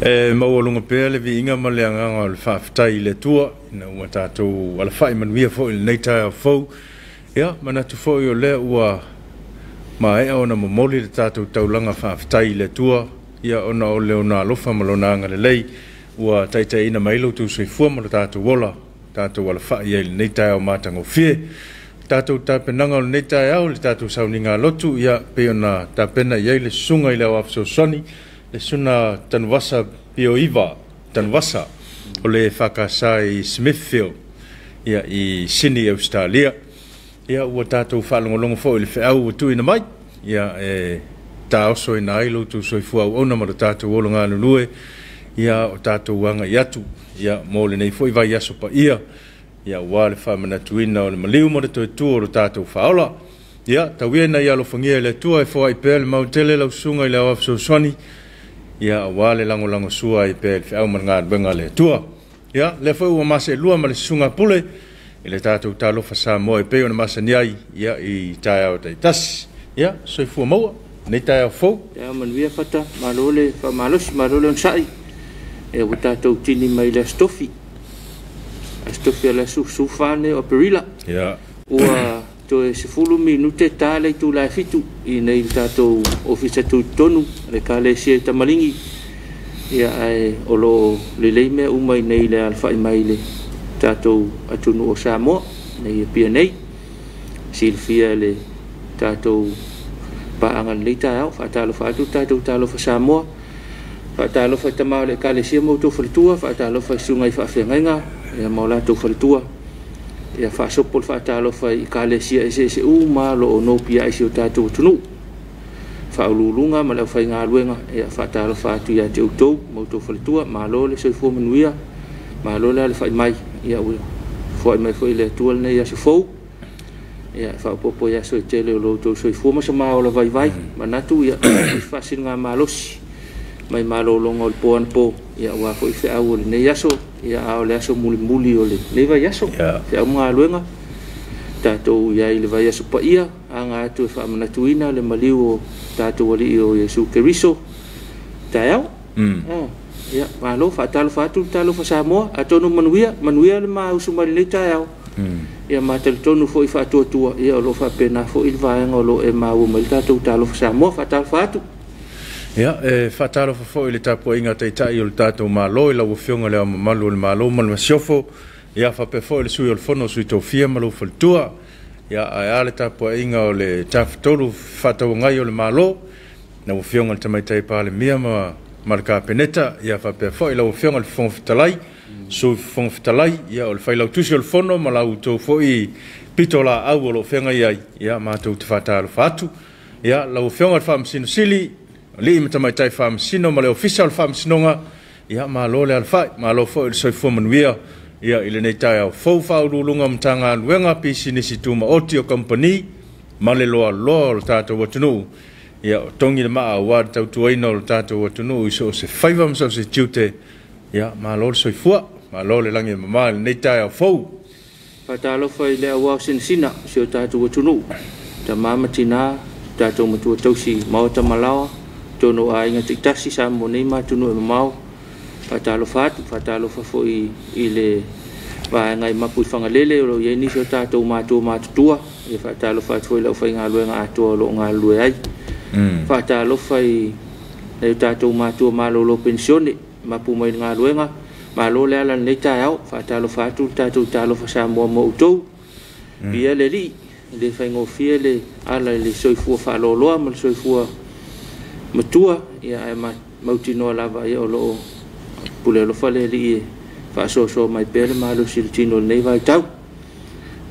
E maualuga pea le viiga ma le agaga o le faafetai i le Atua ina ua tatou alafai manuia foi i lenei taeao fou. Ia, manatu foi o lea ua maea ona momoli le tatou taulaga faafetai i le Atua, ia ona o le ona alofa ma lona agalelei ua taitaiina mai lo outou soifua ma lo tatou ola, tatou alafai ai i lenei taeao matagofie. Tatou tapenaga o lenei taeao, le tatou sauniga lotu, ia pei ona tapena i ai le susuga i le Aoao Fesoasoani, le Susuga Tanuvasa Pioiva Tanuvasa o le EFKS i Smithfield, ia i Sydney, Australia. Ia ua tatou faalogologo foi i le feau ua tuuina mai, ia e taosoina ai lo outou soifua auauna ma lo tatou ola galulue, ia o tatou agai atu ia mo lenei foi vaiaso paia, ia aua le faamanatuina o le maliu ma le toe tu o lo tatou faaola. Ia tau ia ina ia alofagia e le Atua e foai pea le mautele lau susuga i le Aoao Fesoasoani, ia aua le lagolagosua ai pea i le feau ma le galuega a le Atua. Ia lea foi ua maseelua ma le susuga pule i le tatou Talofa Samoa e pei ona masani ai ia i taeao taitasi. Ia soifua maua lenei taeao fou. Taeao manuia Fata, malo le faamalosi, malo le onosai. Ia ua tatou tini mai le Aso Tofi. Aso Tofi o le aso 14 nei o Aperila. Ia. Ua toe 10 minute ta le itula e 7 i nei le tatou ofisa tutotonu le Ekalesia i Tamaligi. Ia ae o lo o lelei mea uma i nei le alafai mai le tatou atunuu o Samoa nei Apia nei. Silafia e le tatou paaga lenei taeao, faatalofa atu le tatou Talofa Samoa, faatalofa i tama o le Ekalesia ma outou faletua, faatalofa i susuga i faafeagaiga ia ma o latou faletua. Ia faasopo le faatalofa i Ekalesia eseese uma o lo o nopiai i si o tatou atunuu. Faauluuluga ma le aufaigaluega, ia faatalofa atu ia te outou ma outou faletua, malo le soifua manuia, malo le alafai mai, ia ua foai mai foi le Atua lenei aso fou. Ia faaopoopo i aso e tele o lo outou soifua ma so maola vaivai, manatu ia faasiligamalosi mai malologa o le po anapo, ia aua foi feau o lenei aso, ia a o le aso mulimuli o lenei vaiaso, feau ma galuega tatou i ai i le vaiaso paia, aga atu e faamanatuina le maliu o tatou Alii o Iesu Keriso taeao. Ia malo, faatalofa atu le Talofa Samoa, atonu manuia, manuia le mausu mai lenei taeao. Ia ma talitonu foi faatuatua, ia o lo o faapena foi le vaega o lo o e maua mai le tatou Talofa Samoa. Faatalofa atu. Ia, e faatalofa foi i le tapuaiga taitai o le tatou Malo i lau Afioga i Le Ao Mamalu o le Malo ma le Masiofo, ia faapea foi le Sui o le Fono o Sui Tofia ma lou faletua, ia ae a le tapuaiga o le Tafatolu Fefaatauagai o le Malo, lau Afioga i le Tamaitai Palemia ma le Kapeneta, ia faapea foi lau Afioga i le Fofoga Fetalai, Sui Fofoga Fetalai, ia o le Failautusi o le Fono ma lau outou foi pitolaau o lo o feagai ai, ia matou te faatalofa atu. Ia lau Afioga i le Faamasino Sili, alii ma tamaitai Faamasino ma le Ofisa o le Faamasinoga, ia malo le alafai, malo foi le soifua manuia ia i lenei taeao fou. Faauluuluga o Matagaluega, pisinisi tumaoti o kamupani ma le loaloa o le tatou atunuu, ia o togi le maa aua le tautuaina o le tatou atunuu i so o se faiva ma so o se tiute, ia malo le soifua, malo le lagi e mama i lenei taeao fou. Faatalofa i le auao sinasina o si o tatou atunuu, tama ma tina, tatou matua tausi maota malaoa, totonu o aiga taitasi Samoa nei ma atunuu e mamao. Faatalofa atu, faatalofa foi i le vaega i Mapu i Fagalele o lo o i ai nisi o tatou matua matutua. Ia faatalofa atu foi i le aufaigaluega atoa o lo o galulue ai. Faatalofa i nai o tatou matua malolo penisione, mapu mai le galuega, malo le ala lenei taeao. Faatalofa atu le tatou Talofa Samoa mo outou. Viia le Alii, e le faigofie le ala i le soifua faaloaloa ma le soifua matua, ia ae mautinoa lava ia o lo o pule alofa le Alii e faasoasoa mai pea le malosi i le tino i lenei vaitau.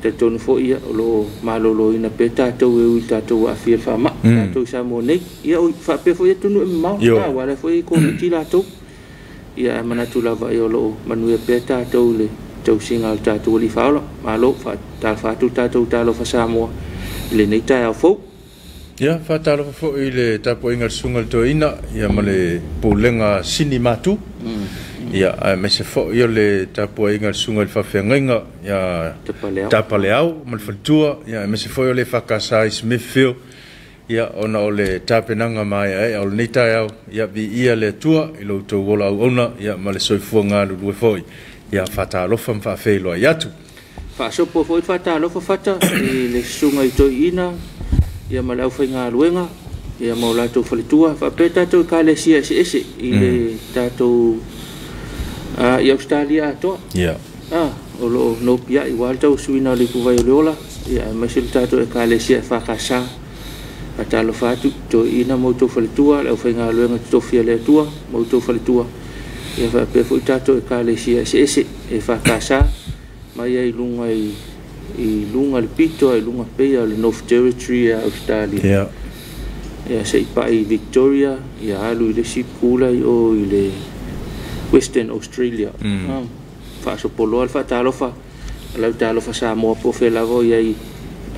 Talitonu foi ia o lo o maloloina pea tatou e ui i tatou aafia i le faamai, tatou i Samoa nei, ia faapea foi atunuu e mamao, aua o la foi e Koviti latou. Ia ae manatu lava ia o lo o manuia pea tatou i le tausiga o le tatou Alii Faaola. Malo, faatalofa atu le tatou Talofa Samoa i lenei taeao fou. Ia, faatalofa foi i le tapuaiga a le susuga i le Toeaina, ia ma le Pulega Sini Matu. Ia, aemaise foi o le tapuaiga a le susuga i le Faafeagaiga ia Tapaleao ma le faletua, ia aemaise foi o le EFKS i Smithfield. Ia, ona o le tapenaga maeaea o lenei taeao, ia, viia le Atua i lo outou ola auauna, ia, ma le soifua galulue foi. Ia, faatalofa ma faafeiloai atu. Faasopo foi le faatalofa Fata i le susuga i toeaiina, ia ma le aufaigaluega, ia ma o latou faletua, faapea tatou ekalesia eseese i le tatou i Ausetalia atoa. O lo o nopiai aua le tauasuina o le ipuvai o le ola, ia aemaise le tatou ekalesia EFKS. Faatalofa atu toeaiina ma outou faletua, le aufaigaluega totofi a le Atua ma outou faletua, ia faapea foi tatou ekalesia eseese EFKS mai ai luga i luga le pito i luga pei o le North Territory a Australia. Ia se i pai i Victoria, ia alu i le isi pula i o i le Western Australia. Faasopoloa le faatalofa, lau talofa Samoa po o fea lava o i ai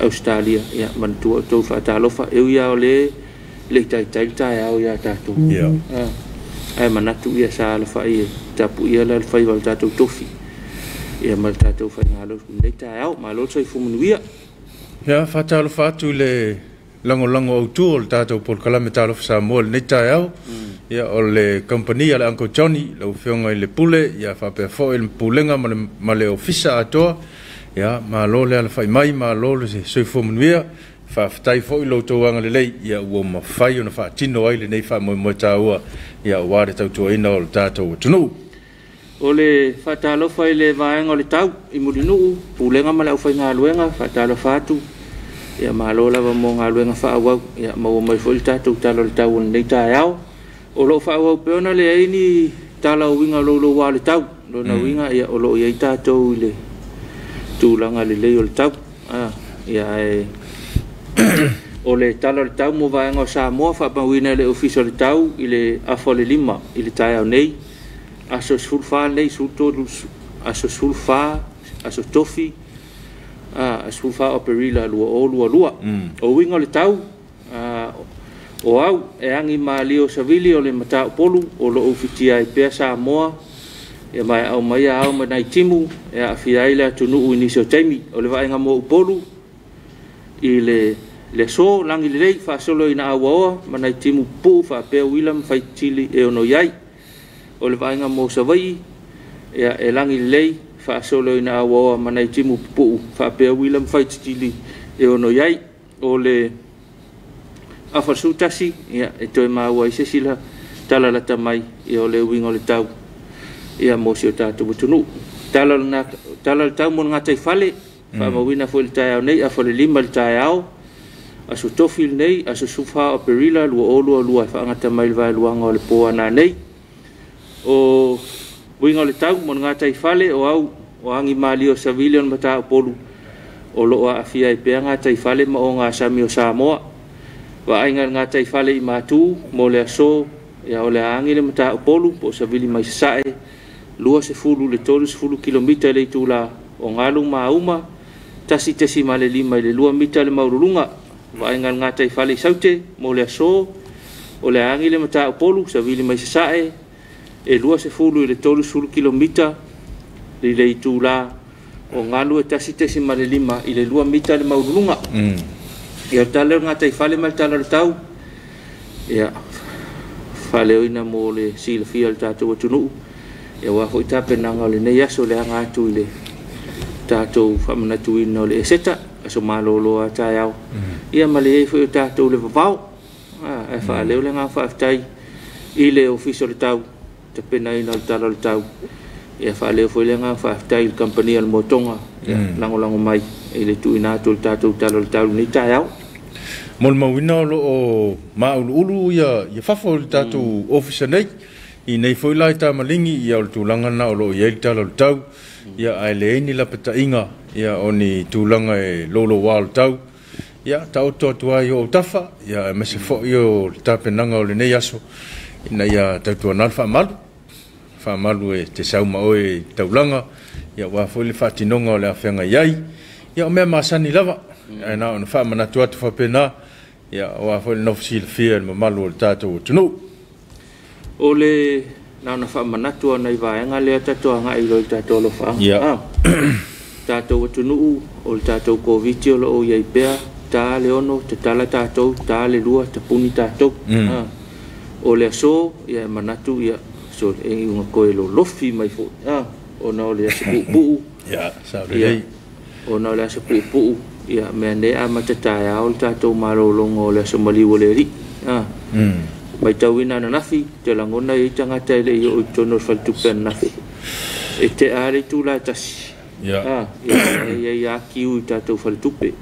Australia, ia manatua outou faatalofa, e ui lava o le le taitai le taeao ia tatou. Ae manatu ia sa alafai e tapuia le alofaiva o le tatou tofi, ia ma le tatou faigalo lenei taeao. Malo le soifua manuia. Ia, faatalofa atu i le lagolago autu o le tatou polokalame Talofa Samoa i lenei taeao. Ia, o le kamupani a le Uncle Johnny, lau Afioga i le Pule, ia faapea foi le Pulega ma le Ofisa atoa. Ia, malo le alafai mai, malo le soifua manuia. Faafetai foi lo outou agalelei, ia ua mafai ona faatino ai lenei faamoemoe taua, ia aua le tautuaina o le tatou atunuu. O le faatalofa i le vaega o le tau i Mulinuu, Pulega ma le aufaigaluega, faatalofa atu. Ia malo lava mo galuega faaauau, ia maua mai foi le tatou tala o le tau o lenei taeao. O lo o faaauau pea ona leai ni tala o uiga o louloua o le tau. Lona uiga, ia o lo o i ai tatou i le tulaga lelei o le tau. Ia ae o le tala o le tau mo vaega o Samoa faamauina e le Ofisa o le Tau i le afa o le 5 i le taeao nei, aso 14 nei, 13, aso 14, aso Tofi, aso 14 o Aperila 2022. O uiga o le tau, o au e agi malie o savili o le mataupolu o lo o ufitia ai pea Samoa, ia ma e aumaia ao ma nai timu e aafia ai le atunuu i nisi o taimi. O le vaaiga mo Upolu i le aso lagi lelei faasolo ina auaoa ma nai timu pupuu faapea uila ma faitili e ono i ai. O le vaaiga mo Savaii, ia e lagi lelei faasolo ina auaoa ma nai timu pupuu faapea uila ma faitili e ono i ai. O le afa 11, ia e toe maua ai se isi tala lata mai, ia o le uiga o le tau, ia mo si o tatou atunuu. Tala o le tau mo le gataifale, faamauina foi le taeao nei, afa o le 5 le taeao, aso Tofi lenei, aso 14 o Aperila 2022, e faagata mai le vaeluaga o le po ana nei. O uiga o le tau mo le gataifale, o au o agi malie o savili o le mataupolu o lo o aafia ai pea gataifale ma ogasami o Samoa. Vaaiga le gataifale i Matu mo le aso, ia o le agi le mataupolu po o savili mai sasae 20 le 30 kilomita i le itula, o galu mauma 1.5 i le 2 mita le maululuga. Vaaiga le gataifale i Saute mo le aso, o le agi le mataupolu savili mai sasae e 20 i le 30 kilomita i le itula, o galu e 1.5 i le 2 mita le maululuga. Ia o le tala o le gataifale ma le tala o le tau, ia faaleoina mo le silafia o le tatou atunuu, ia aua foi tapenaga o lenei aso le aga atu i le tatou faamanatuina o le Eseta, aso malolo a taeao. Ia ma le i ai foi o tatou le vavao. Ae faaleo le agaga faafetai i le Ofisa o le Tau, tapenaina o le tala o le tau. Ia faaleo foi le agaga faafetai i le kamupani o le Motoga, ia lagolago mai i le tuuina atu o le tatou tala o le tau lenei taeao. Mo le mauina o lo o mauluulu ia fafo o le tatou ofisa nei, i nei foi la i Tamaligi, ia o le tulaga na o lo o i ai le tala o le tau, ia ae leai ni lapataiga, ia o ni tulaga e louloua o le tau, ia taoto atu ai o tafa, ia aemaise foi o le tapenaga o lenei aso, ina ia tautuana le faamalu, faamalu e te sau ma oe i taulaga, ia aua foi le faatinoga o le afeaga i ai, ia o mea masani lava, ae na ona faamanatu atu faapena, ia aua foi le nofo silafia i le mamalu o le tatou atunuu. O le na ona faamanatu ona i vaega lea tatou agai loa i le tatou alofaaga. Tatou atunuu o le tatou Koviti o lo o i ai pea, Ta le 6 tatala tatou, ta le 2 tapuni tatou. O le aso ia e manatu ia so e iuga koe lolofi mai fo'i ona o le aso puupuu. Ia, sao lelei. Ona o le aso puupuu ia mea nei amata taeao le tatou malologa o le aso maliu o le Alii. Matauina ananafi te lagona i ai tagata e le i oo i totonu o le faletupe ananafi. E tea le itula e 1. Ia e i ai kiu i tatou faletupe.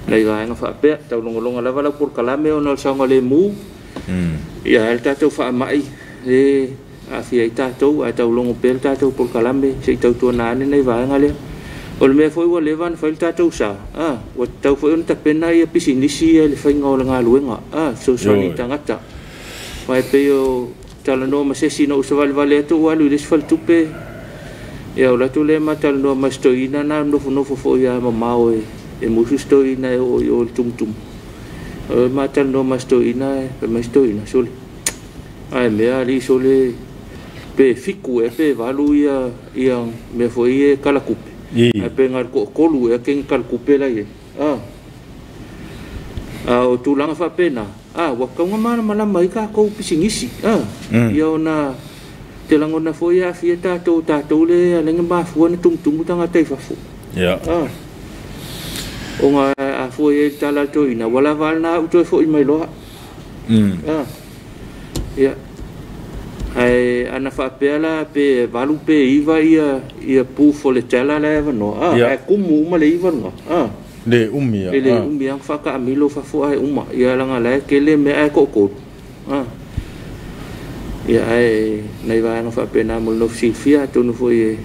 Nai vaega faapea taulogologa lava lau polokalame ona o le saogalemu. Ia le tatou faamai e aafia ai tatou ae taulogo pea le tatou polokalame se i tautuana ane nai vaega lea. O le mea foi ua leva ona fai le tatou sa, ua tatau foi ona tapena ia pisinisi ia i le faiga o le galuega, fesoasoani i tagata. Ma e pei o talanoa ma se isi na ou savalivali atu ua alu i le isi faletupe, ia o le atu lea ma talanoa ma se toeaina na nofonofo foi a mamao e musu se toeaina e oo i o i le tumutumu. O ma talanoa ma se toeaina e fai mai se toeaina, sole. Ae mea alii sole pe 7 e pe 8 ia mea foi e kalakupe. Ae pe ngal ko kolu e ke kalakupe la ye. O tulaga faapena, ua kauga malamalama ai tatou pisinisi. Ia ona te lagona foi aafia tatou tatou le alaga mafua na tumutumu tagata i fafo. Ona afua i ai le tala a le toeaina, ua lava lena au toe fo'i mai loa. Ia ae ana faapea la pe 8 pe 9 ia pu o le tala la e avanoa. Ae kumu uma le 9 luga. Le umi ia. E le umi ia whakaamilo fafo ae uma. Ia langa lae kele mea ae ko'okolu. Ia ae nai vaega faapena mo le nofu silafia atonu foi e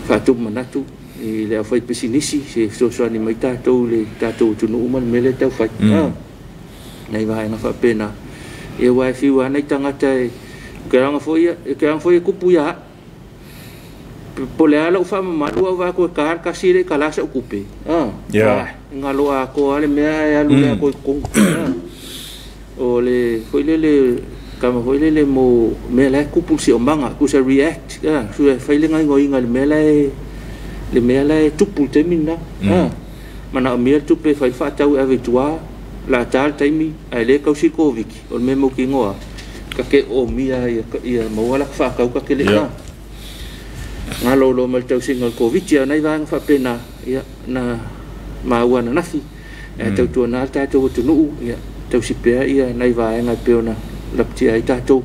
faatupu manatu i le aufai pisinisi se fesoasoani mai tatou i le tatou atunuu ma le mea lea taufai. Nai vaega faapena. Ia ua e fiu lava nai tagata e ke foi e ke foi e kupu ia. Po le ala u whaamamalu au vaa koe ka kasi le kalasa u kupe. Ngalo a ko ale mea e alu le ko kongu. O le foi le kama foi le mo mea la kupu si o manga ku sa react. Su e fai le ngai ngoinga le mea la e tupu te mina. Mana o mea tupe fai whaatau e ave tua la tal taimi ai le kausi ko viki o le mea mo ki ngoa. Ka ke o mia ia maua la whaakau ka ke le ngā lolo ma le tausiga o le Koviti a nai vaega faapena ia na maua ananafi e tautuana le tatou atunuu ia tausi pea ia nai vaega e pei ona lapatia ai tatou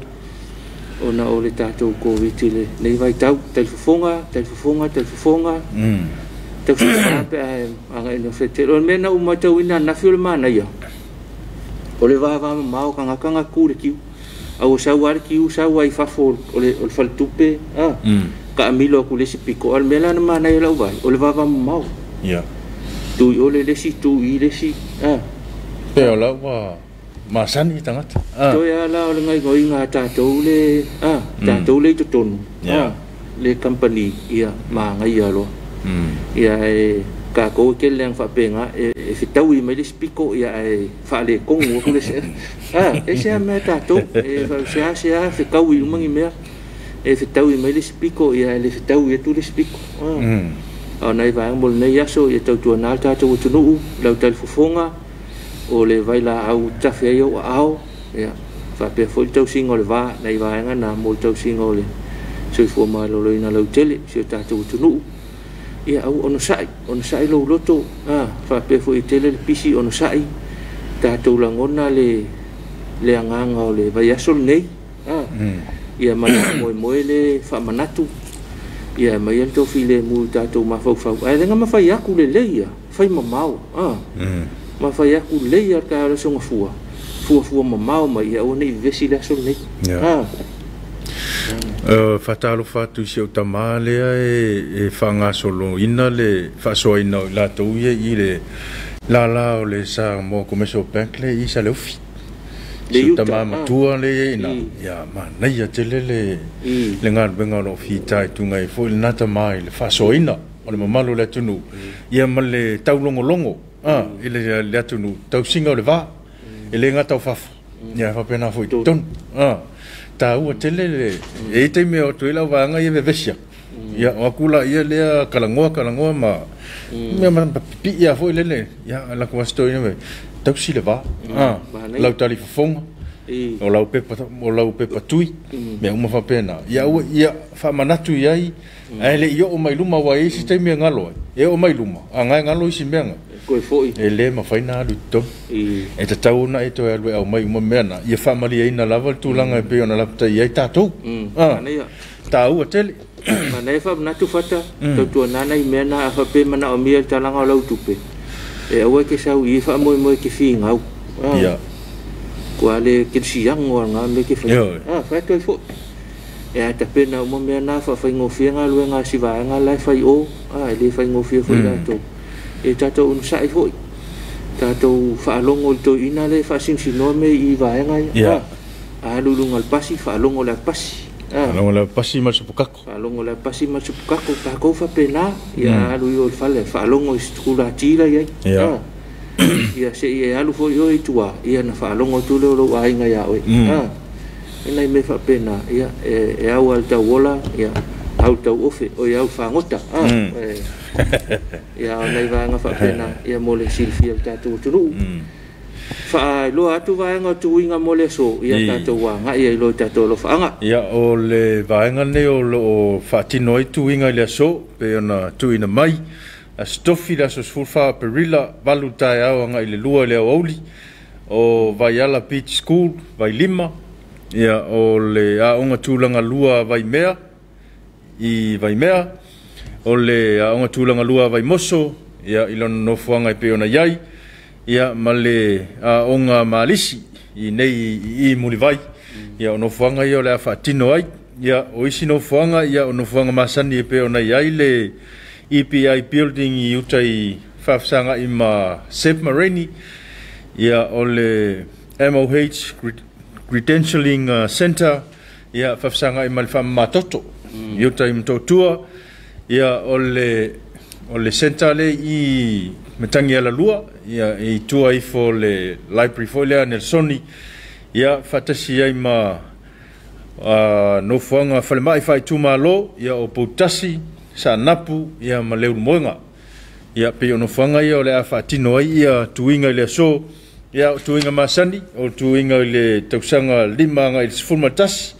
ona o le tatou Koviti le nei vaitau talifofoga talifofoga talifofoga tausi pea pe ae agai ina fetele. O le mea na ou matauina ananafi o le manaia o le vavamamao tagata ku le kiu a ua sau lava le kiu sau ai fafo o le faletupe ka amilo aku le isi piko. O le mea la na manaia lau vai o le vavamamao. Tu i o le isi tu i le isi. Pe o la ua masani tagata. Toe ala o le gaoioiga a tatou le tatou le i totonu le company ia magaia loa. Ia e kākou e kele leaga faapega e fetaui mai le isi piko ia ae faaletonu aku le se e sea mea tatou e faauseasea fekaui uma ni mea e fetaui mai le isi piko ia e le fetaui atu le isi piko. A o nai vaega mo lenei aso ia tautuana le tatou atunuu lau talifofoga o le vailaau tafe ai ou aao ia faapea foi le tausiga o le va nai vaega na mo le tausiga o le soifua maloloina lautele si o tatou atunuu. Ia au onosai lou loto faapea foi tele le pisi onosai tatou lagona le agaga o le vaiaso lenei. Ia ma le moemoe le faamanatu ia mai le tofilemu i tatou mafaufau ae lega mafai aku lelei ia fai mamao mafai aku lelei ia le taeao le aso gafua fuafua mamao mai ia aua nei vevesi le aso lenei. Faatalofa atu i si ou tamā lea e faagasoloina le faasoaina o i latou ia i le lala o le Samoa Commercial Bank le i Saleufi. Si ou tamā matua le ia ina ia manaia tele le galuega o loo fita i tuga ai foi lena tamā i le faasoaina o le mamalu o le atunuu ia ma le taulogologo i le atunuu tausiga o le va e le gata o fafo ia faapena foi i totonu. Tāua tele le e i taimi o atu ai lau vaega ia vevesia. Ia o atu laia lea kalagoa kalagoa ma mea ma pipii lava foi lele. Ia alu atu lava si toeaina ma tausi le va. Lau talifofoga, o lau pepa, o lau pepa tui, mea uma faapena. Ia aua ia faamanatu i ai, ae le i oo mai luma, aua e i ai isi taimi e galo ai, e oo mai luma, a na e galo isi mea na. Toe foi. E le mafai ona alu i totonu. E tatau ona e toe alu e aumai uma mea na, ia faamalieina lava le tulaga e pei ona lapatai ai tatou. Taua tele. Manaia faamanatu fata, tautuana nai mea na a faapea e manaomia le talaga o lau tupe, e aua e te sau i i faamoemoe e te finau. Ua le kerisiano a na mea e te faia. Fai atu ai foi. E a tapena uma mea na faafaigofie galuega a si vaega la e fai o, e le faigofie foi latou. E tatou onosai foi, tatou faalogo i le toeaina lea e faasinosinoa mea i vaega ia. Alu i luga o le pasi, faalogo i le apasi. Faalogo i le apasi ma le supukako. Faalogo i le apasi ma le supukako, tatou faapena. Ia alu i o i le fale, faalogo i se tukulati la e i ai. Ia se i e alu foi oe i tua, ia ona faalogo atu lea o lou aiga ia oe. E nai mea faapena, ia e au lava i le tauola, ia au i le tauofe, oi au i le fagota. Ia o nai vaega faapena, ia mo le silafia e le tatou atunuu. Faailoa atu vaega o tuiga mo le aso, ia tatou agai ai loa i tatou alofaaga. Ia o le vaega lenei o lo o faatino ai tuiga i le aso, pei ona tuuina mai, Aso Tofi le aso 14 o Aperila, 8 i le taeao agai i le 2 i le aoauli, o Vaiala Beach School, Vailima, ia o le Aoga Tulaga Lua a Vaimea i Vaimea, o le Aoga Tulaga Lua a Vaimoso, ia i lona nofoaga e pei ona i ai, ia ma le Aoga a Malisi i nei i i Mulivai, ia o nofoaga ia o le a faatino ai. Ia o isi nofoaga, ia o nofoaga masani e pei ona i ai le EPI Building i uta i faafesagai ma Seb Mareni, ia o le MOH Credentialing Centre, ia faafesagai ma le faamamatoto i uta i Motootua, ia o le centre lea i Matagialalua, ia i tua ifo o le library foi lea a Nelsoni, ia faatasi ai ma nofoaga falemai faaitumalo, ia o Poutasi, Saanapu, ia ma Leulumoega. Ia pei o nofoaga ia o le a faatino ai ia tuiga i le aso, ia o tuiga masani, o tuiga i le tausaga 5 agai i le 11,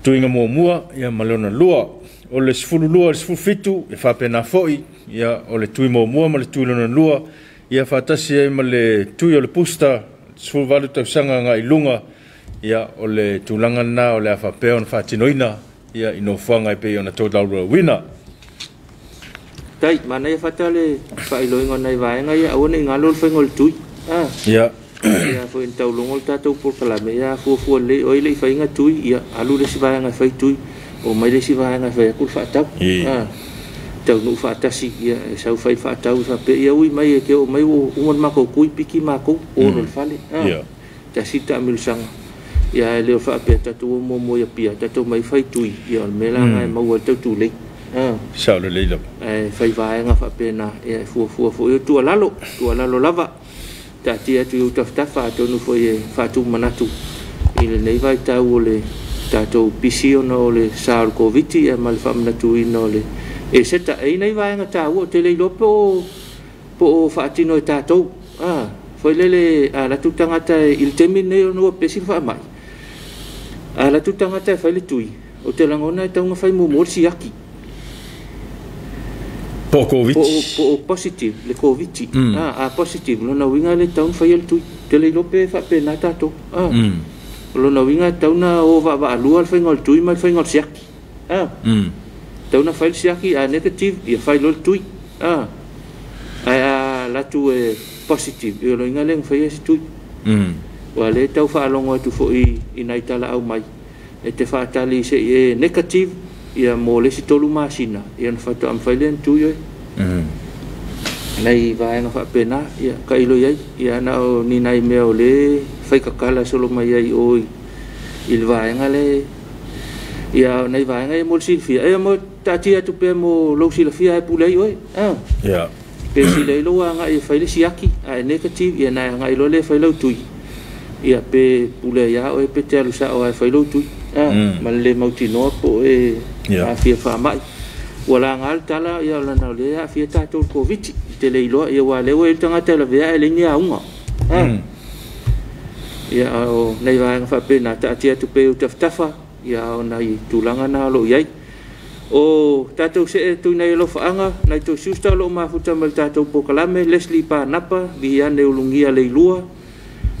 tuiga muamua, ia ma lona lua. O le 12 i le 17, e faapena foi, ia o le tui muamua ma le tui lona lua, ia faatasi ai ma le tui o le booster, 18 tausaga agai i luga, ia o le tulaga lena o le a faapea ona faatinoina, ia i nofoaga e pei ona tolaulauina. Tai, manaia fata le faailoina o nai vaega ia, aua ne i galo le faiga o le tui. Ia. Ia foi na taulogo le tatou polokalame, ia fuafua lelei, oi le i faiga tui, ia alu le isi vaega e fai tui, o mai le isi vaega e fai atu le faatau. Taunuu faatasi, ia e sau fai faatau, faapea, ia ui mai e te oo mai ua uma le matou tui, piki matou, olo le fale. Tasi le taamilosaga. Ia e le o faapea tatou o muamua i Apia, tatou mai fai tui, ia o le mea la na e maua ai le tautulei. Sao lelei lava. Ae fai vaega faapena, ia e fuafua foi o tuualalo, tuualalo lava. Taatia atu i ou tafatafa, atonu foi e faatumanatu i lenei vaitau o le tatou pisi ona o le sa o le Koviti, ia ma le faamanatuina o le eseta. E i ai nai vaega taua, ou te le iloa po o faatino e tatou. Foi lele a latou tagata i le taimi lenei ona ua pesi le faamai. A latou tagata e fai le tui, ou te lagona e tau na fai muamua le siaki. Po o Koviti. Po o positive, le Koviti. A positive, lona uiga le tau na fai le tui. Te le iloa pe faapena tatou. O lona uiga e tau na o vaavaalua le faiga o le tui ma le faiga o le siaki. Tau na fai le siaki, a negative, ia fai loa le tui. Ae a latu e positive, ia lona uiga le na faia se tui. Ua le tau faalogo atu foi i nai talaau mai, e te faatali se i e negative, ia mo le isi 3 masina, ia na faatoa mafai lea na tui oe. Nai vaega faapena, ia tailo i ai, ia na o ni nai mea o le faikakala solo mai ai o i le vaega le, ia o nai vaega ia mo le silafia, ia mo taatia atu pea mo lou silafia e pule ai oe. Pe sila i lou agai e fai le siaki, a e negative, ia na e agai loa le fai lau tui. Ia pe pule ai oe pe te alu sao ai fai lau tui. Ma le mautinoa po e Aafia faamai. Ua laga le tala ia lana o lea e aafia tatou i le Koviti. E te le iloa ia aua o lea ua i ai le tagata e lavea ae leai ni auga. Ia a o nai vaega faapena, taatia atu pea i ou tafatafa, ia a o nai tulaga na o lo o i ai. O tatou see atu i nai alofaaga, nai tou siusta o lo o mafuta ma le tatou polokalame, Leslie Panapa, Viane Ulugia Leilua,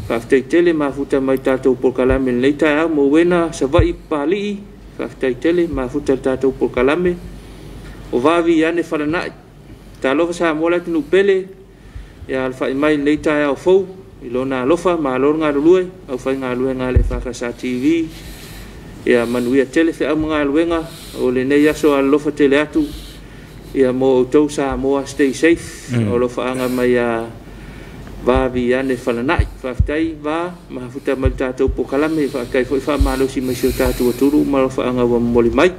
faafetai tele mafuta mai tatou polokalame i lenei taeao. Mowena Savaii Papalii, faafetai tele mafuta i le tatou polokalame. O Va Viane Falanai, talofa Samoa le atunuu pele, ia alafai mai i lenei taeao fou i lona alofa, malo le galulue, aufaigaluega a le EFKS TV, ia manuia tele feau ma galuega o lenei aso alolofa tele atu ia mo outou Samoa stay safe. O alofaaga mai a Va Viane Falanai. Faafetai Va, mafuta mai le tatou polokalame, faafetai foi faamalosi mai si o tatou atunuu ma alofaaga ua momoli mai.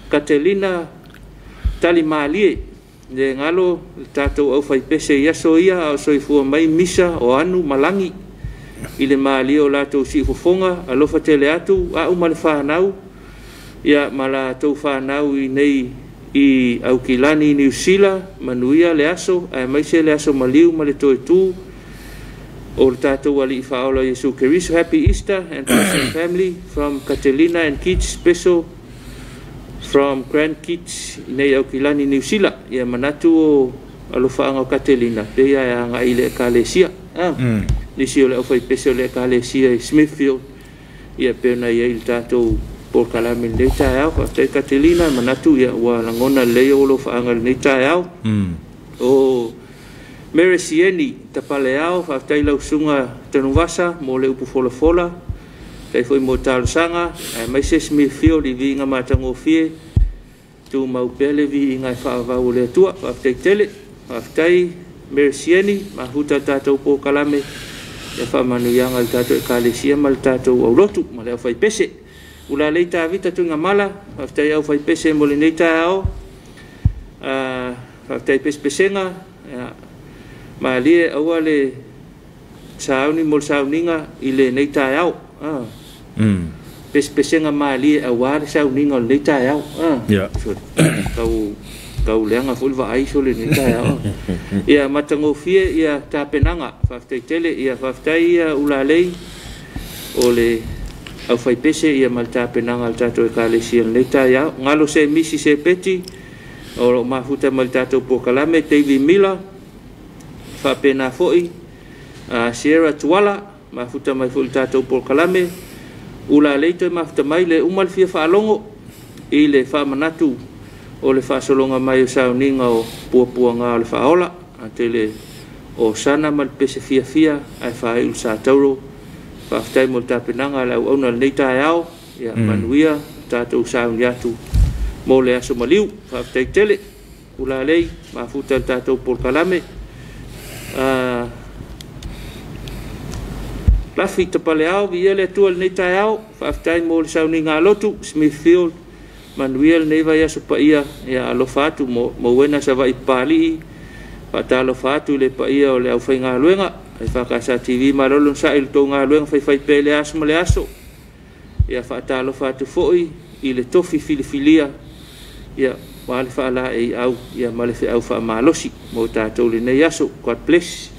Katelina Talimalie, le galo le tatou aufaipese i aso ia a o soifua mai misa o anu ma lagi i le malie o latou siufofoga, alofa tele atu au ma le fanau ia ma latou fanau i nei i Aukilani, Niu Sila, manuia le aso aemaise le aso maliu ma le toe tu o le tatou Alii Faaola Iesu Keriso. Happy Easter and blessed family from Catalina and kids, special from grandkids i nei Aukilani, Niu Sila. Ia manatu o alofaaga o Catalina pei e agai i le ekalesia. Nisi o le aufaipese o le ekalesia i Smithfield ia pei ona i ai le tatou polokalame i lenei taeao. Faafetai Catalina, manatu ia ua lagona lelei ou alofaaga i lenei taeao. O Mere Sieni Tapaleao, faafetai lau susuga Tanuvasa mo le upu folafola, faafetai foi mo talosaga, aemaise Smithfield i viiga matagofie, tumau pea le viiga e faavavau o le Atua. Faafetai tele, faafetai Mere Sieni, mafuta le tatou polokalame ia faamanuiaga i le tatou ekalesia ma le tatou aulotu ma le aufaipese. Ulalei Tavita Tuigamala, faafetai aufaipese mo lenei taeao. Faafetai pesepesega, malie aua le sauni mo le sauniga i lenei taeao. Pesepesega malie aua le sauniga o lenei taeao. Tau leaga foi le vaai so lenei taeao. Ia matagofie ia tapenaga, faafetai tele, ia faafetai ia Ulalei o le aufaipese ia ma le tapenaga a le tatou ekalesia i lenei taeao. Galo se misi se peti o lo o mafuta mai le tatou polokalame, David Miller, faapena foi Sierra Tuala, mafuta mai foi le tatou polokalame. Ulalei toe mafuta mai le uma le fia faalogo i le faamanatu o le faasologa mai o sauniga o puapuaga o le faaola, atele o sana ma le pese fiafia ae faaiu le satauro. Faafetai mo le tapenaga a le auauna i lenei taeao, ia manuia tatou sauni atu mo le aso maliu. Faafetai tele Ulalei, mafuta le tatou polokalame. Lafi Tapaleao, viia le Atua i lenei taeao, faafetai mo le sauniga lotu Smithfield, manuia lenei vaiaso paia, ia alofa atu mo wena Savaii Papalii, faatalofa atu i le paia o le aufaigaluega EFKS TV, malo le onosai i le tou galuega faifai pea i le aso ma le aso. Ia faatalofa atu foi i le tofi filifilia ia ma le faalaeiau ia ma le feau faamalosi mo tatou lenei aso. God bless.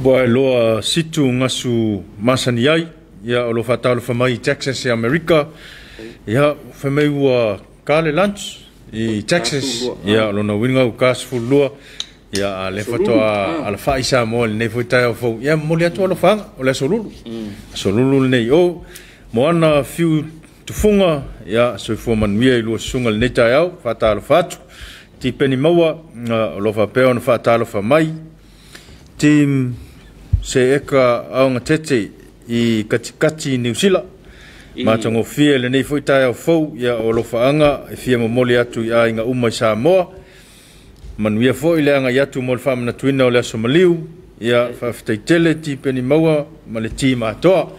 Ua e loa situ gasu masani ai, ia o lo faatalofa mai i Texas i Amerika, ia fai mai ua ka le lunch i Texas, ia o lona uiga ua ka 12, ia a le faatoa alafai Samoa i lenei foi taeao fou, ia momoli atu alofaga o le aso lulu. Aso lulu lenei o Moana Fiu Tufuga, ia soifua manuia i lua susuga i lenei taeao, faatalofa atu. Tipeni Maua, o lo o faapea ona faatalofa mai. Team Se Eka Aogatete i Katikati, Niu Sila. Matagofie lenei foi taeao fou, ia o alofaaga e fia momoli atu i aiga uma i Samoa. Manuia foi le agai atu mo le faamanatuina o le aso maliu. Ia faafetai tele Tipeni Maua ma le team atoa.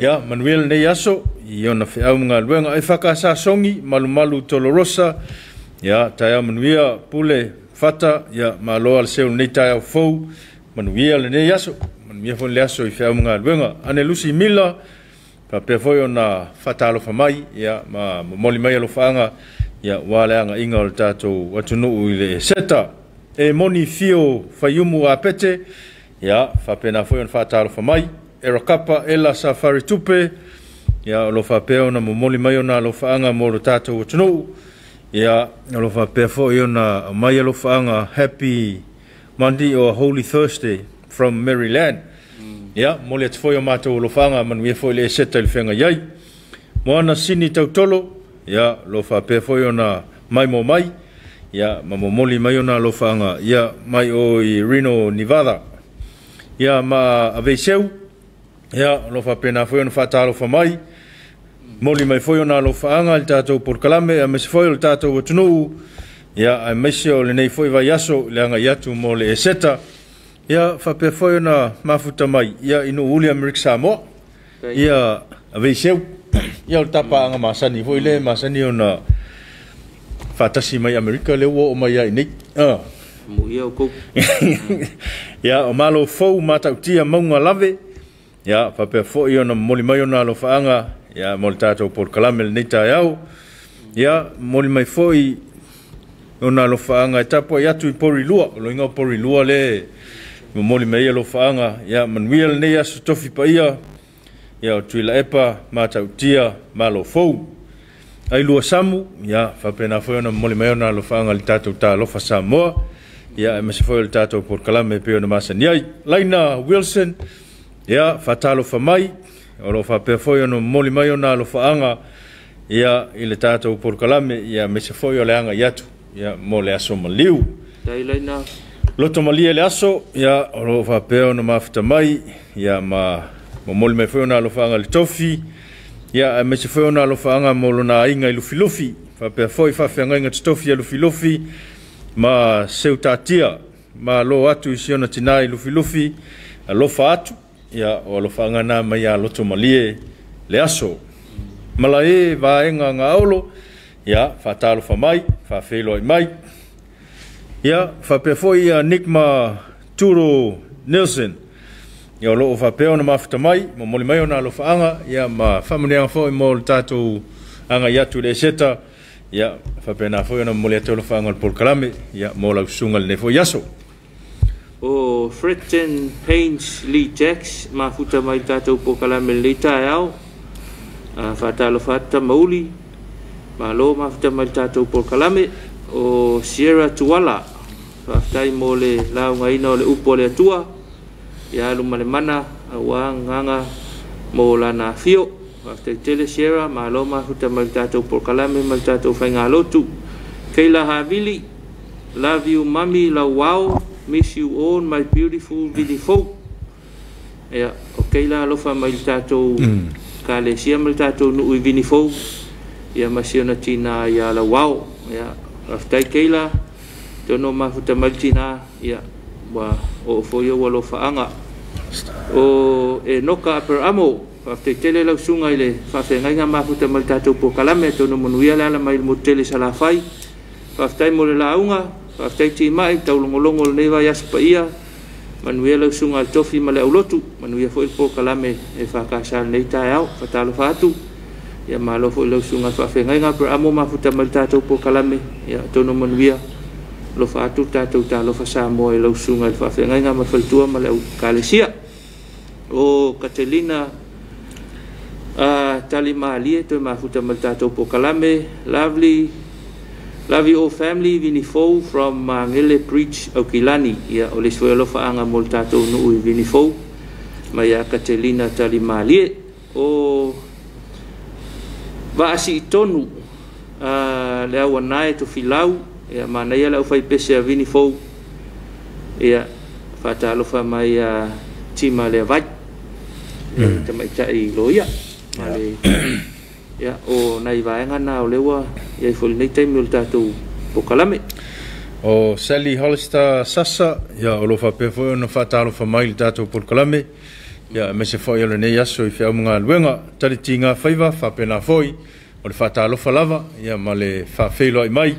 Ia manuia lenei aso i ona feau ma galuega. E whakasa songi, malumalu Tolorosa. Ia taeao manuia pule fata. Ia maloa le seu lenei taeao fou. Manuia lenei aso. Manuia foi le aso i feau ma galuega. Ane Lucy Miller, Faapea foi ona faatalofa mai, ia, ma momoli mai alofaaga, ia, aua le agaiga o le tatou atunuu i le Eseta. E moni Fio Faiumu Apete, ia, faapena foi ona faatalofa mai. Erakapa Ela Safari Tupe, ia, o lo o faapea ona momoli mai ona alofaaga mo le tatou atunuu. Ia, o lo o faapea foi ona aumai alofaaga Happy Monday or Holy Thursday from Maryland. Ia, momoli atu foi o matou alofaaga, manuia foi le Eseta i le feagai ai. Moana Sini Tautolo, ia, o lo o faapea foi ona maimoa mai, ia, ma momoli mai ona alofaaga, ia, mai o i Reno, Nevada. Ia, ma Aveiseu, ia, o lo o faapena foi ona faatalofa mai, moli mai foi ona alofaaga i le tatou polokalame, aemaise foi o le tatou atunuu, ia, aemaise o lenei foi vaiaso i le agai atu mo le Eseta. Ia, faapea foi ona mafuta mai, ia, i Nuuuli Amerika Samoa, ia, Aveiseu, ia, o le tapaaga masani foi le masani ona faatasi mai Amerika lea ua oo mai ai nei. Muia o kou. Ia, o malo fou matautia mauga lave, ia, faapea foi ona momoli mai ona alofaaga, ia, mo le tatou polokalame lenei taeao. Ia, momoli mai foi ona alofaaga e tapuai atu i Porirua, o loiga o Porirua le momoli mai ai alofaaga, ia, manuia lenei aso tofi paia, ia, o Tuilaepa matautia malo fou. Ai lua samu, ia, faapena foi ona momoli mai ona alofaaga i le tatou talofa Samoa, ia, aemaise foi o le tatou polokalame e pei ona masani ai. Laina Wilson, ia, faatalofa mai, o lo o faapea foi ona momoli mai ona alofaaga, ia, i le tatou polokalame, ia, aemaise foi o le agai atu, ia, mo le aso maliu. Tai Laina. Loto malie le aso, ia, o lo o faapea ona mafuta mai, ia, ma momoli mai foi ona alofaaga i le tofi, ia, aemaise foi ona alofaaga mo lona aiga i Lufilufi, faapea foi faafeagaiga totofi a Lufilufi ma Seutatia, malo atu i si ona tina i Lufilufi, alofa atu, ia, o alofaaga na mai ia Loto malie le aso. Malae vaega gaolo, ia, faatalofa mai, faafeiloai mai. Ia, faapea foi ia Nick ma Turo Nielsen, ia, o lo o faapea ona mafuta mai, momoli mai ona alofaaga, ia, ma faamanuiaga foi mo le tatou agai atu i le Eseta, ia, faapena foi ona momoli atu alofaaga o le polokalame, ia, mo lau susuga i lenei foi aso. O Fredton Haynes Lee Jacks, mafuta mai le tatou polokalame lenei taeao. Faatalofa atu Tamauli, malo mafuta mai le tatou polokalame. O Sierra Tuala, faafetai mo le laugaina o le upu o le Atua, ia alu ma le mana, aua gagaga mo lana afio. Faafetai tele Sierra, malo mafuta mai le tatou polokalame ma le tatou faigalotu. Keila Havili, love you mami lauao, miss you all my beautiful Vinifou. Ia, o Keila alofa mai le tatou kalesia ma le tatou nuu i Vinifou, ia ma si ona tina ia lauao. Ia, faafetai Keila, tono mafuta mai le tina, ia, ua oo foi ou alofaaga. O Enoka Aperamo, faafetai tele lau susuga i le faafeagaiga mafuta mai le tatou polokalame, tono manuia le ala mai le motu tele Salafai. Faafetai mo le lauga, faafetai timai, taulogologo lenei vaiaso paia, manuia lau susuga i le tofi ma le aulotu, manuia foi le polokalame e faakasa lenei taeao. Faatalofa atu, ia malo foi lau susuga i le faafeagaiga Aperamo mafuta mai le tatou polokalame, ia tono manuia, alofa atu le tatou talofa Samoa i lau susuga i le faafeagaiga ma le faletua ma le aukalesia. O Katelina Talimalie toe mafuta mai le tatou polokalame. Lovely, love you all family, Vinifou from Mangele Bridge, Aukilani. Ia, o le isi foi alofaaga mo le tatou nuu i Vinifou, mai ia Katelina Talimalie. O Vaasiitonu, le auanae Tofilau, ia, manaia le aufaipese a Vinifou, ia, faatalofa mai ia Tima Leavai, tamaitai loia. Ma le, ia, o nai vaega na o lea ua iai foi lenei taimi o le tatou polokalame. O Sally Hollister Sasa, ia, o lo o faapea foi ona faatalofa mai i le tatou polokalame, ia, aemaise foi o lenei aso i feau ma galuega. Talitiga faiva, faapena foi o le faatalofa lava, ia, ma le faafeiloai mai.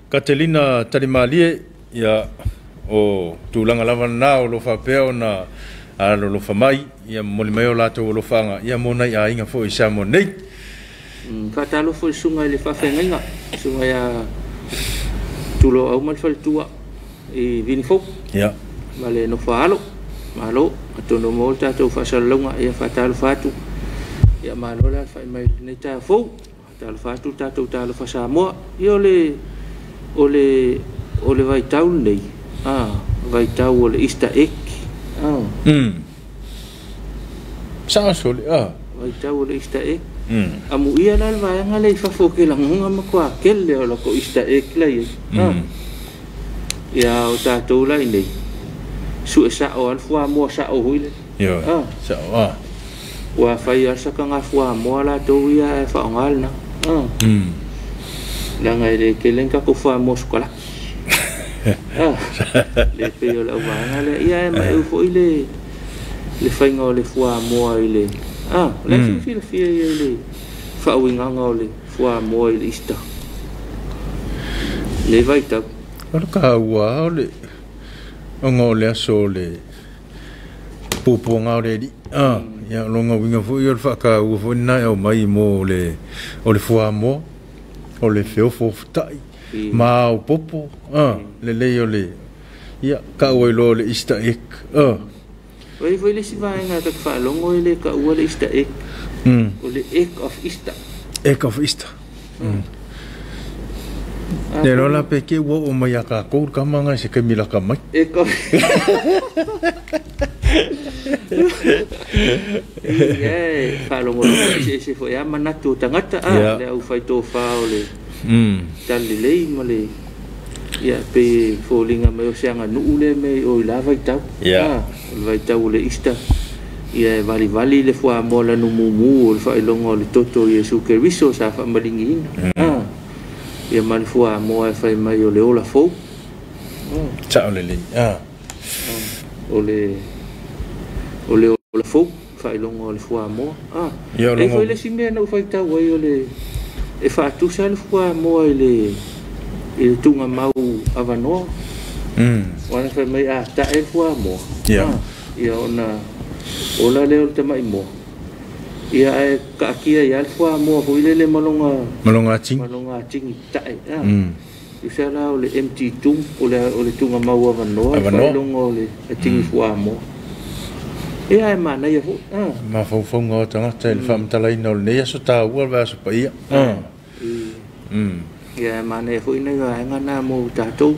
Katelina Talimalie, ia, o tulaga lava lena o lo o faapea ona Alolofa mai, ia momoli mai o latou alofaga, ia mo nai aiga foi i Samoa nei. Faatalofa i le susuga i le faafeagaiga, susuga ia Tuloau ma le faletua i Vinifou. Ia. Ma le nofo a alo. Malo, atonu ua maua le tatou faasalalauga, ia faatalofa atu. Ia malo le alafai mai i lenei taeao fou. Faatalofa atu le tatou talofa Samoa. Ia o le o le o le vaitau lenei, a vaitau o le Easter egg. A. Sao sole, a. Vaitau o le Easter egg. Amuia la le vaega lea i fafo o Kelagoga matua tele o latou Easter egg la e i ai. A. Ia o tatou la i inei, sue sao lava le fuamoa sao foi lea. Ioe. Sao, a. Ua fai lava le sakaga fuamoa latou ia ae faaaoga lena. Leaga e le tele ni tatou fuamoa sikolaki. Le pei o le auvaega lea. Ia ae maeu foi le faiga o le fuamoa i le... O le a se filafia ia i le faauigaga o le fuamoa i le Easter? Lenei vaitau. O le taua o le ona o le aso o le puapuaga o le Alii. Ia, o lona uiga foi o le faataua foi lena e aumai mo le o le fuamoa, o le feofoofotai, ma aopopo, lelei o le, ia, tau ai loa o le Easter egg. O i foi le isi vaega ta te faalogo e le taua le Easter egg. O le egg of Easter. Egg of Easter. Le iloa la pe te ua oo mai ia tatou le tama na i se taimi lata mai. Egg of Ia e faalogologo eseese foi lava manatu o tagata, a, le aufai tofa o le talalelei ma le, ia, pei e foliga mai o se aganuu lea mea i o i la vaitau. A, o le vaitau o le Easter, ia e valivali le fuamoa lanumumu o le faailoga o le toto o Iesu Keriso sa faamaligiina. A, ia ma le fuamoa e fai mai o le ola fou. Sao lelei. A. O le ola fou, faailoga o le fuamoa. A. Ia, o E lona foi le isi mea na ou faitau ai o le e faatusa le fuamoa i le tuugamau avanoa. Ua fai mai a tae le fuamoa. Ia. Ia ona ola lea o le tamaimoa. Ia ae kaatia ia le fuamoa foi lele ma lona Ma lona atigi. Ma lona atigi tae. A. Tusa la o le empty tomb, o le tuugamau avanoa, Avanoa. Faailoga o le atigi fuamoa. Ia ae manaia foi. A. Mafaufauga o tagata i le faamatalaina o lenei aso taua le vaiaso paia. Ia ae manaia foi nai vaega na mo tatou.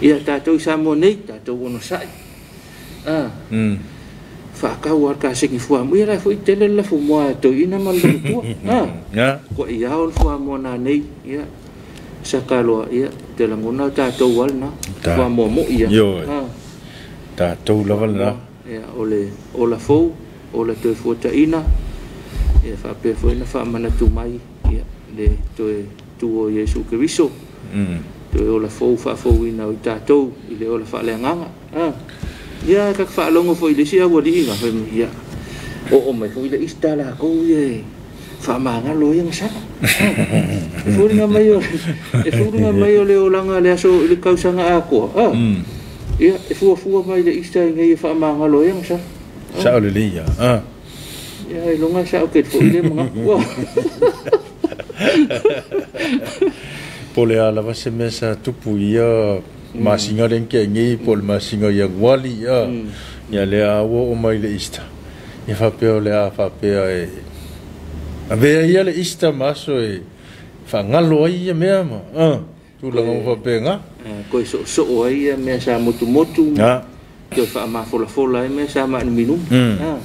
Ia tatou i Samoa nei, tatou onosai. A. Faatau lava le kasegi fuamoa. Ia la foi tele le lafumoa a toeaina ma le matua. A. Ia. Kua i ao le fuamoa nanei. Ia. Saka loa, ia, te lagona o tatou lava lena. Ta. Fuamoa moi ia. Ioe. A. Tatou lava lena. Ia, o le ola fou, ola toe fuataina, ia faapea foi na faamanatu mai, ia, le toe tu o Iesu Keriso. Toe ola fou faafouina o i tatou i le ola faaleagaga. A. Ia, ka faalogo foi i le isi aualiiga, fai mai, ia, oo mai foi le Easter latou ia e faamagalo ai gasala. E foliga mai o e foliga mai o le olaga le aso i le tausaga atoa. A. Ia, e fuafua mai le Easter i nei e faamagalo ai gasala. Sao lelei ia. A. Ia, e loga sao ke foi le manatu. Po o le a lava se mea sa tupu i ia masina lea na tea nei po o le masina o Ianuali, a. Ia lea a ua oo mai le Easter. Ia faapea o le a faapea e avea ia le Easter ma aso e faagalo ai ia mea ma a tulaga uma faapena. Toe soosoo ai ia mea sa motumotu, A. toe faamafolafola ai mea sa maanuminumi. A.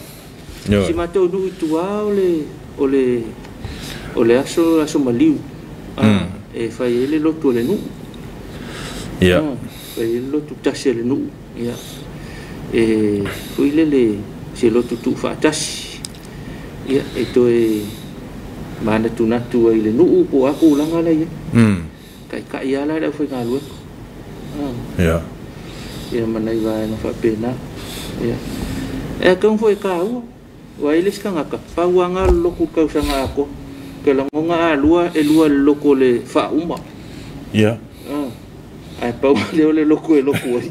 Ioe. Si matou nuu i tua o le o le o le aso aso maliu. A, e fai ai le lotu o le nuu. Ia. A, fai ai le lotu tasi o le nuu. Ia. E foi lele se lotu tuufaatasi. Ia, e toe manatunatu ai i le nuu po o a tulaga la e i ai. Taitai lava la le aufaigaluega. A. Ia. Ia ma nai vaega faapena. Ia. E atonu foi e taua. Ua i ai le isi tagata, pau lava na o le lotu i le tausaga atoa. Ke lagona a lua, e lua i le lotu o le faauma. Ia. A. Ae pau lava lea o le lotu e lotu ai.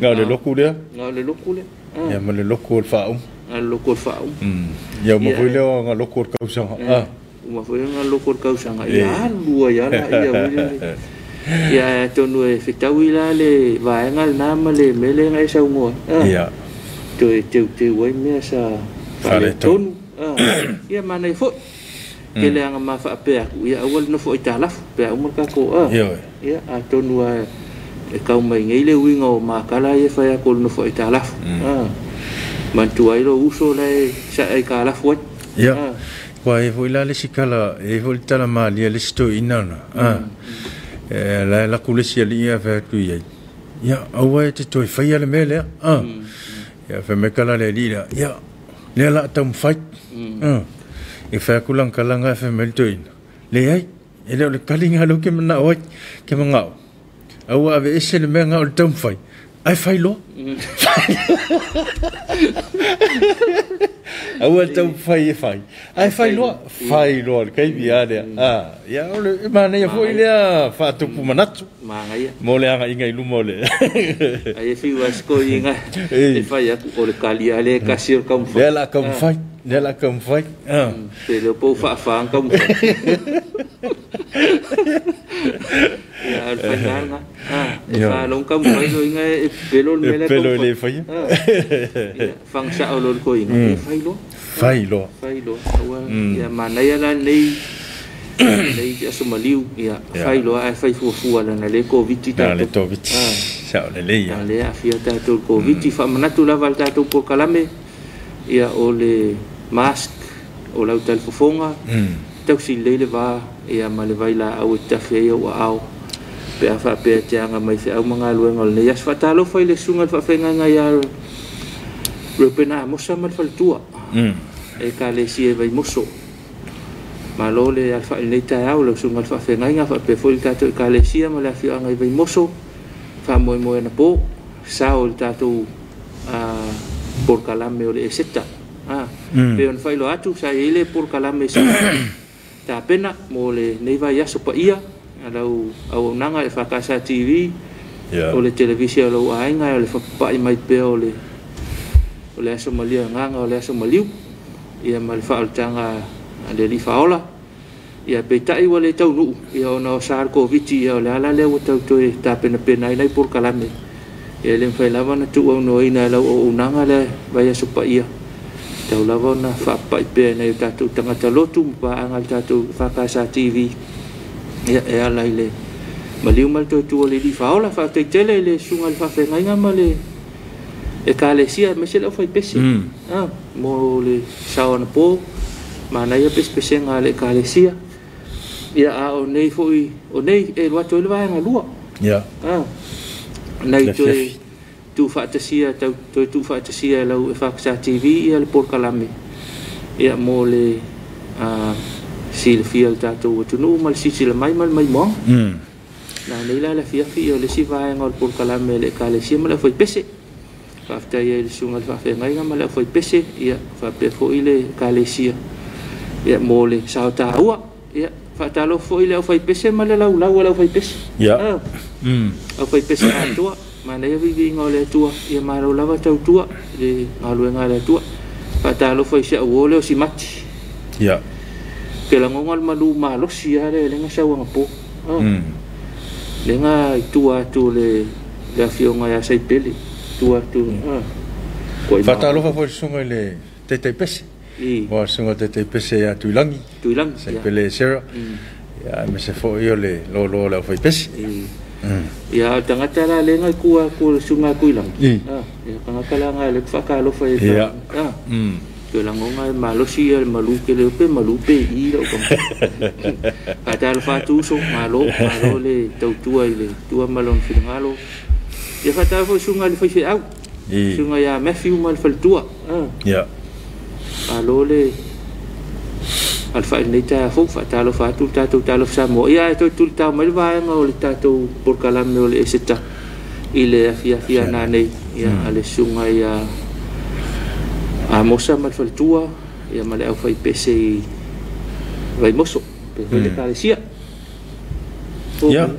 Na o le loku lea. Na o le loku lea. Ia ma le loku o le faauma. Na le loku o le faauma. Ia uma foi lea o na loku o le kausaga. Uma foi na loku o le kausaga. Ia alu ai ala ia foi lele. Ia atonu e fetaui la le vaega lena ma le mea lea na e saunoa ai. Ia. Toe teuteu ai mea sa faaletonu. Ia manaia foi. Tele aga ma faapea atu, ia aua le nofo aitalafu pe a uma le tatou. Ia atonu lava e tau mai nei le uiga o makala ia e fai atu o le nofo aitalafu. Manatua ai lou uso la e sae aitalafu ai. Ia. Ua i ai foi la le isi tala, e i ai foi le tala malie a le isi toeaina lena. E la e laku le isi alii ae fai atu i ai, ia aua e te toe faia le mea lea. Ia fai mai kala le alii lea, ia lea o le a taumafai. E fai atu lana talaga ae fai mai le toeaina, leai, e le o le tali lena lea ou te manao ai, ke manao, aua aveese le mea lena o le taumafai, ae fai loa. Aua le taumafai e fai, ae fai loa, fai loa le taimi lava lea. Ia, o le manaia foi lea faatupu manatu. Manaia. Mo le agaiga i luma o le. Ai e fiu lava si toeaina e fai atu, o le tali lava lea e tasi o le taumafai. Lea o le a taumafai, lea o le a taumafai. Pe le o po ua faafa ona taumafai. Ia, a o le faiga lava lena. E fa loa ona taumafai loa e pepelo le mea la e taumafai. Pepelo e le faia. Ia, faga sao loa i le toeaina, ia fai loa. Fai loa. Fai loa. Aua, ia manaia la lenei lenei aso maliu, ia fai loa ae fai fuafua leaga o lea e Koviti tatou. Le Koviti, sao lelei lava. O lea e aafia tatou i le Koviti. Faamanatu lava i le tatou polokalame, ia o le mask, o lau talifofoga, tausi lelei le va ia ma le vailaau e tafe ai ou aao pe a faapea e te aga mai feau ma galuega o lenei aso. Faatalofa i le susuga i le faafeagaiga ia Reupena Amosa ma le faletua, Ekalesia i Vaimoso. Malo le alafai i lenei taeao lau susuga i le faafeagaiga faapea foi le tatou Ekalesia ma le afioaga i Vaimoso. Faamoemoe anapo sao i le tatou polokalame o le Eseta. Pei ona faailoa atu, sa i ai le polokalame sa tapena mo lenei vaiaso paia a lau auaunaga e FKS TV, o le televise a lou aiga, o le fapapai mai pea o le aso malia agaga o le aso maliu, ia ma le faaolataga a le Alii Faaola. Ia peitai ua le taunuu, ia ona o sa le Koviti, ia o le ala lea ua tau toe tapenapena ai nai polokalame. Ia e le mafai lava ona tuuaunoaina e lau auaunaga le vaiaso paia, tau lava ona faapapai pea i nai o tatou tagata lotu ma paaga a le tatou FKS TV, ia e ala i le maliu ma le toe tu o le Alii Faaola. Faafetai tele i le susuga i le faafeagaiga ma le Ekalesia aemaise le aufaipese mo le sao anapo, manaia pesepesega a le Ekalesia. Ia a o nei foi, o nei e alu atu ai le vaega lua. Nai toe tuufaatasia, tau toe tuufaatasia e lau FKS TV ia le polokalame ia mo le silafia o le tatou atunuu ma le silasila mai ma le maimoaga. Na nei la le afiafi ia o le isi vaega o le polokalame a le Ekalesia ma le aufaipese. Faafetai ai i le susuga i le faafeagaiga ma le aufaipese, ia faapea foi le Ekalesia ia mo le sao taua. Ia faatalofa foi i le aufaipese ma le laulau a le aufaipese. Aufaipese atoa, manaia viiviiga o le Atua, ia malo lava tautua i le galuega a le Atua. Faatalofa i si au uo lea o Simati. Ke lagoga le malu malosi lava lea lenga sau anapo. Lenga i tua atu o le afioga ia Saipele, tua atu. Faatalofa foi i le susuga i le Taitaipese. Aua o le susuga i le Taitaipese ia Tuilagi, Tuilagi, Saipele Sarah, ia aemaise foi o le loaloa o le aufaipese. Ia, o le tagata la lea na i tua atu o le susuga ia Tuilagi, ia tagata la na lea ou te faatalofa i ai. Toe lagona e malosi ia le malu ke le pe malu pe i lau tagata. Faatalofa atu uso, malo, malo le tautua i le Atua ma lona finagalo. Ia faatalofa foi i susuga i le faifeau, susuga ia Matthew ma le faletua. Malo le alafai i lenei taeao fou, faatalofa atu le tatou Talofa Samoa. Ia ae toe tulitao mai le vaega o le tatou polokalame o le Eseta i le afiafi a nanei, ia a le susuga ia Amosa ma le faletua, ia ma le aufaipese i Vaimoso, pe foi le Ekalesia. Ia,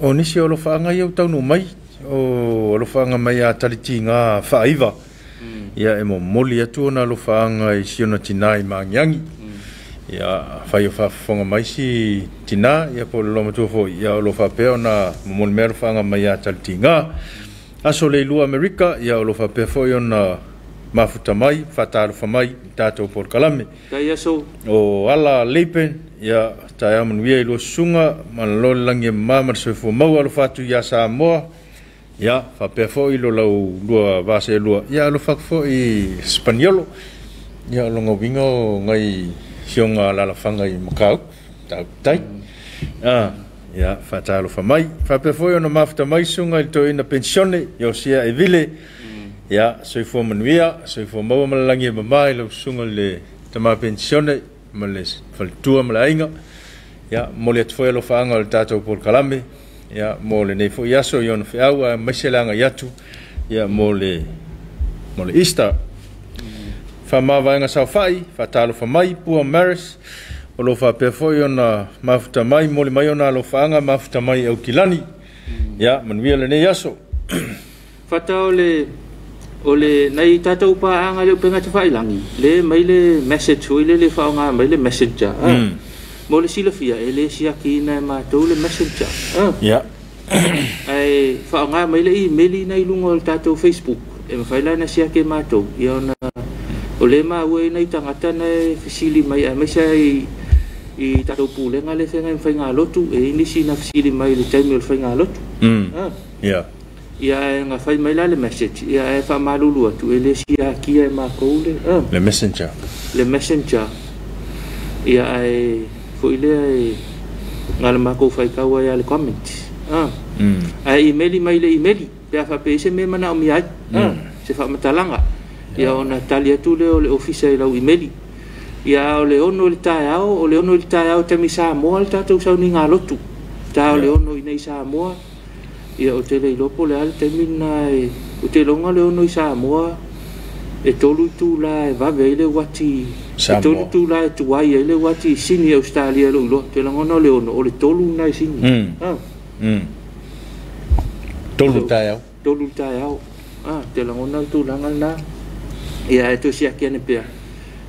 o nisi o alofaaga ia ua taunuu mai, O alofaaga mai ia Talitiga Faaiva. Ia e momoli atu ona alofaaga i si ona tinā i Magiagi. Ia afai o faafofoga mai si tinā, ia po o le loomatua foi, ia o lo o faapea ona momoli mai alofaaga mai ia Talitiga. Aso Leilua Amerika, ia o lo o faapea foi ona mafuta mai, faatalofa mai i tatou polokalame. Tai aso. O Ala Leipen, ia taeao manuia i lua susuga, malolo le lagi e mama ma le soifua maua, alofa atu ia Samoa. Ia faapea foi lo lau lua vaselua, ia alofa atu foi i Spaniolo. Ia o lona uiga o nai sioga alalafaga i Macau, tautai. Ia faatalofa mai. Faapea foi ona mafuta mai susuga i le toeaina penisione, Iosia Evile. Ia soifua manuia, soifua maua ma le lagi e mama i lau susuga i le tama penisione ma le faletua ma le aiga. Ia momoli atu foi alofaaga o le tatou polokalame, ia mo lenei foi aso i ona feau, aemaise le agai atu ia mo le Easter. Faamavaega saofai, faatalofa mai Pua Maris, o lo o faapea foi ona mafuta mai, momoli mai ona alofaaga, mafuta mai i Aukilani. Ia manuia lenei aso. Fata o le o le nai tatou paaga le upega tafailagi le mai le message foi le le faaaoga mai le messenger. Mo le silafia e le siakiina e matou le messenger. Ia. Ae faaaoga mai le email na i luga o le tatou Facebook e mafai la ona siaki e matou, ia ona o le maua ai nai tagata na e fesili mai aemaise ai i tatou pulega le feagai ma faigalotu, e i ai nisi na fesili mai i le taimi o le faigalotu. Ia. Ia ae na fai mai la le message, ia ae faamalulu atu e le siakia e matou le le messenger. Le messenger. Ia ae foi lea e na le matou faitau ai le comment. Ae email mai le email pe a faapea i se mea manaomia ai. Se faamatalaga. Ia ona tali atu lea o le ofisa i lau email. Ia o le 6 i le taeao, o le 6 i le taeao taimi Samoa le tatou sauniga lotu. Ta o le 6 i nei Samoa. Ia o te le iloa po o le a le taimi lena e o te iloga le 6 i Samoa e 3 itula e vave ai le uati, e 3 itula e tuai ai le uati i Sini Australia lou iloa. Te lagona o le 6, o le 3 lena i Sini. 3 taeao. 3 taeao. Te lagona le tulaga lena. Ia e toe siaki ane pea.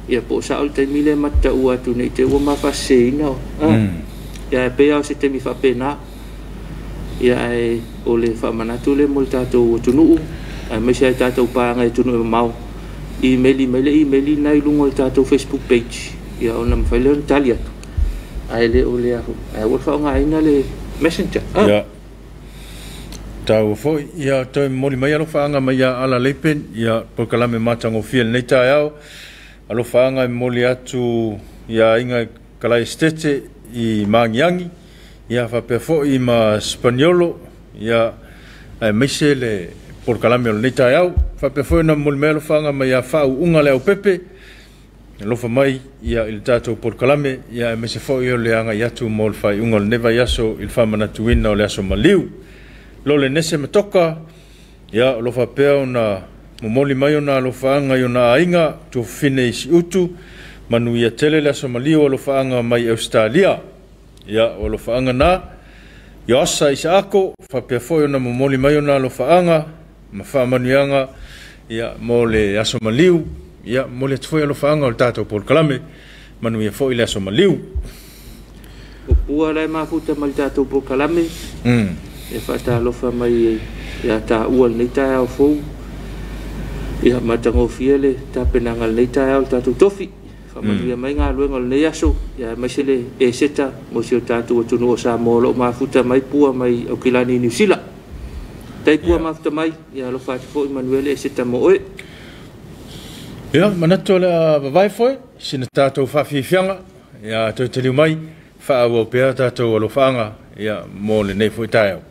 Ia po o sao le taimi lea ma taua atu nei te ua mafaseseina. Ia e pei lava o se taimi faapena. Ia ae o le faamanatu lea mo le tatou atunuu, aemaise ai tatou paaga i atunuu e mamao. Email mai le email na i luga o le tatou Facebook page. Ia ona mafai lea ona tali atu. Ae le o le ae ua faaaogaina le messenger. Ia. Taua foi, ia toe momoli mai alofaaga mai ia Ala Leipen, ia polokalame matagofie lenei taeao. Alofaaga e momoli atu ia aiga Kalai Estete i Magiagi, ia faapea foi ma Spaniolo, ia aemaise le polokalame o lenei taeao. Faapea foi ona momoli mai alofaaga mai ia Faauuga le Aupepe, alofa mai ia i le tatou polokalame, ia aemaise foi o le agai atu mo le faaiuga o lenei vaiaso i le faamanatuina o le aso maliu. Lole nese matoka, ia o lo faapea ona momoli mai ona alofaaga i ona aiga, tuafafine i Siutu, manuia tele le aso maliu alofaaga mai Australia. Ia o alofaaga na, Ioasa Isaako, faapea foi ona momoli mai ona alofaaga ma faamanuiaga ia mo le aso maliu. Ia momoli atu foi alofaaga o le tatou polokalame, manuia foi le aso maliu. O pua la e mafuta mai le tatou polokalame. E faatalofa mai ia taua lenei taeao fou. Ia matagofie le tapenaga lenei taeao le tatou tofi. Faamanuia mai galuega o lenei aso. Ia aemaise le eseta mo si o tatou atunuu o Samoa o lo o mafuta mai pua mai Aukilani i Niu Sila. Tai pua mafuta mai, ia alofa atu foi manuia le eseta mo oe. Ia manatu o le a vavae foi sina tatou faafiafiaga, ia toe taliu mai faaauau pea tatou alofaaga ia mo lenei foi taeao.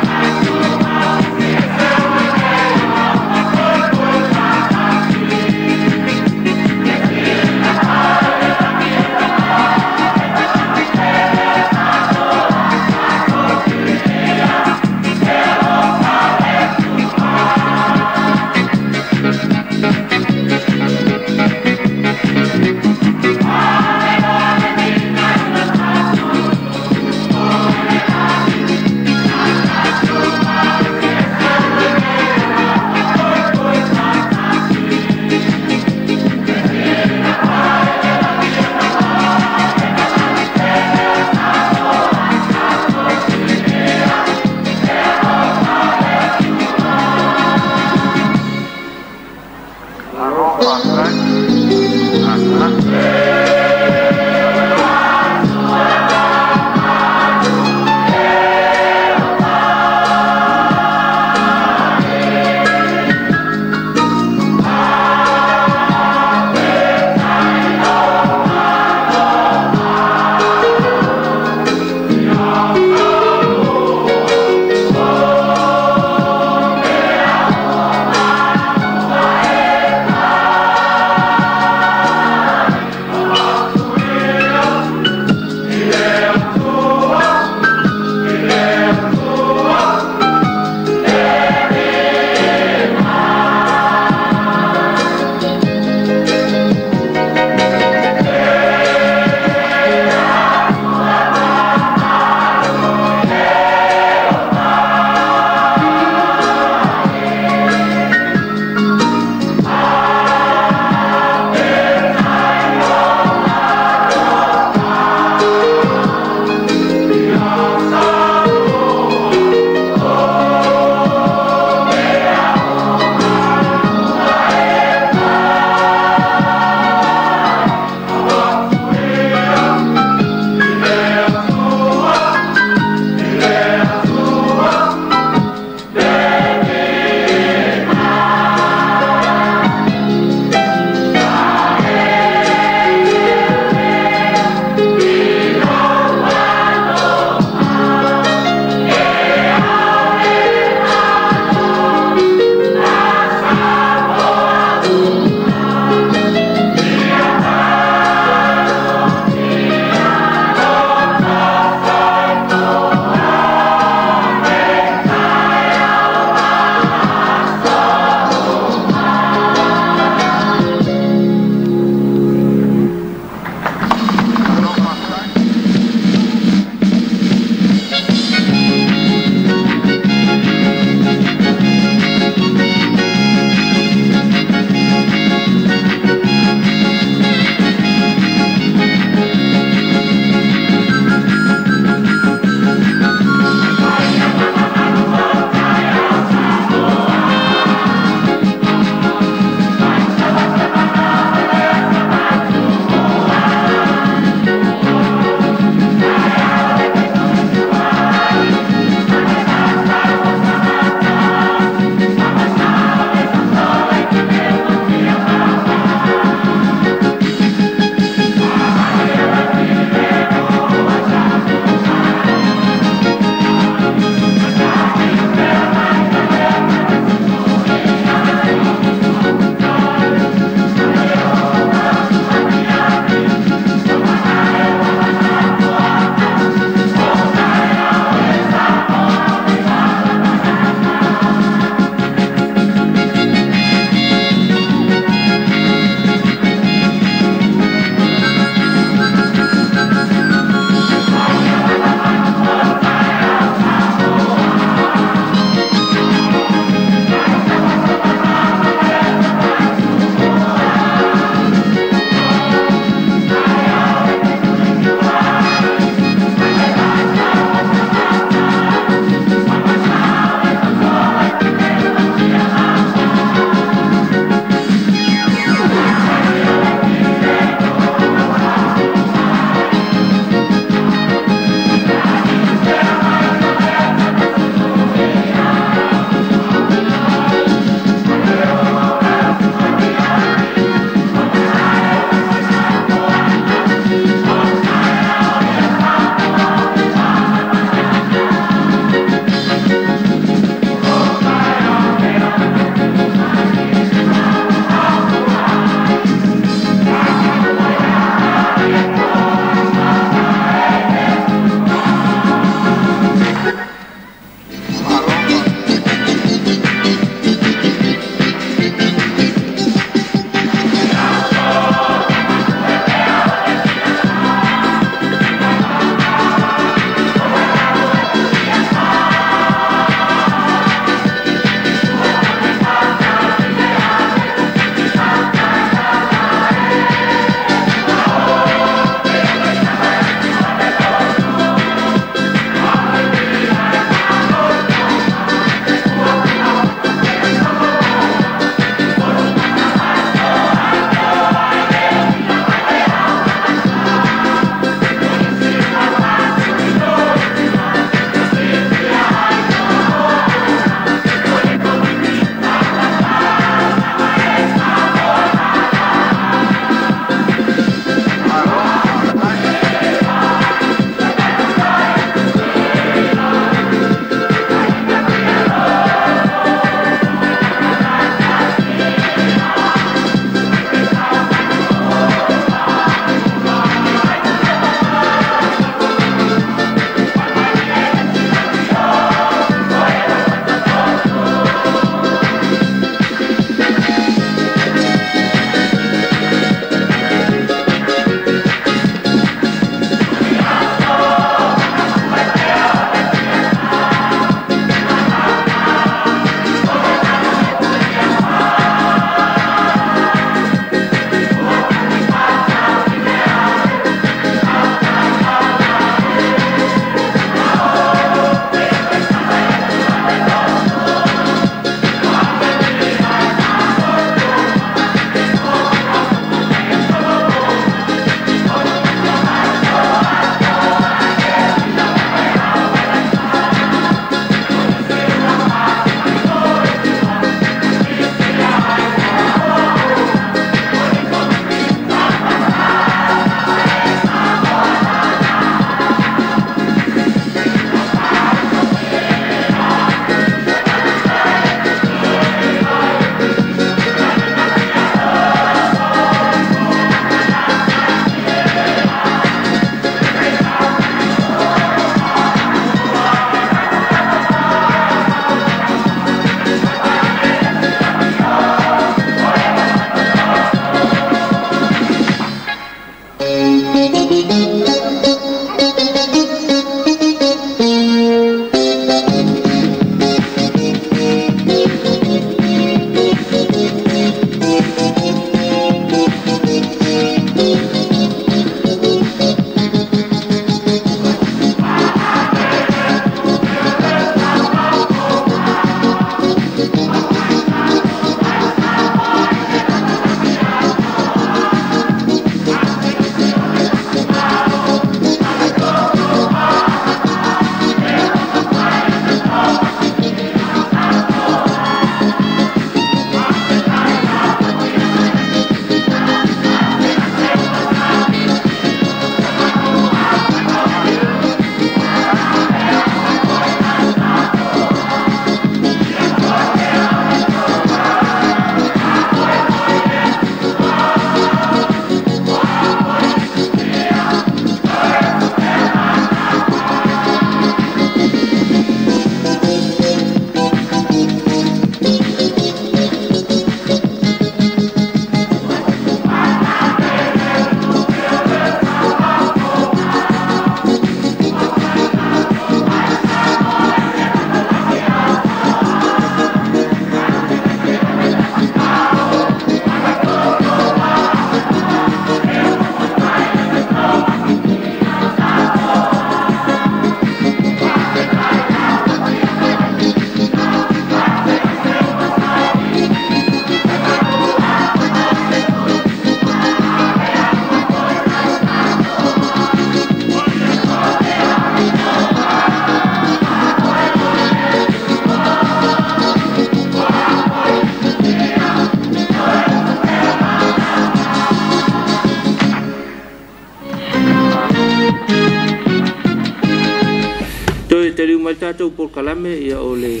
mai tatou polokalame ia o le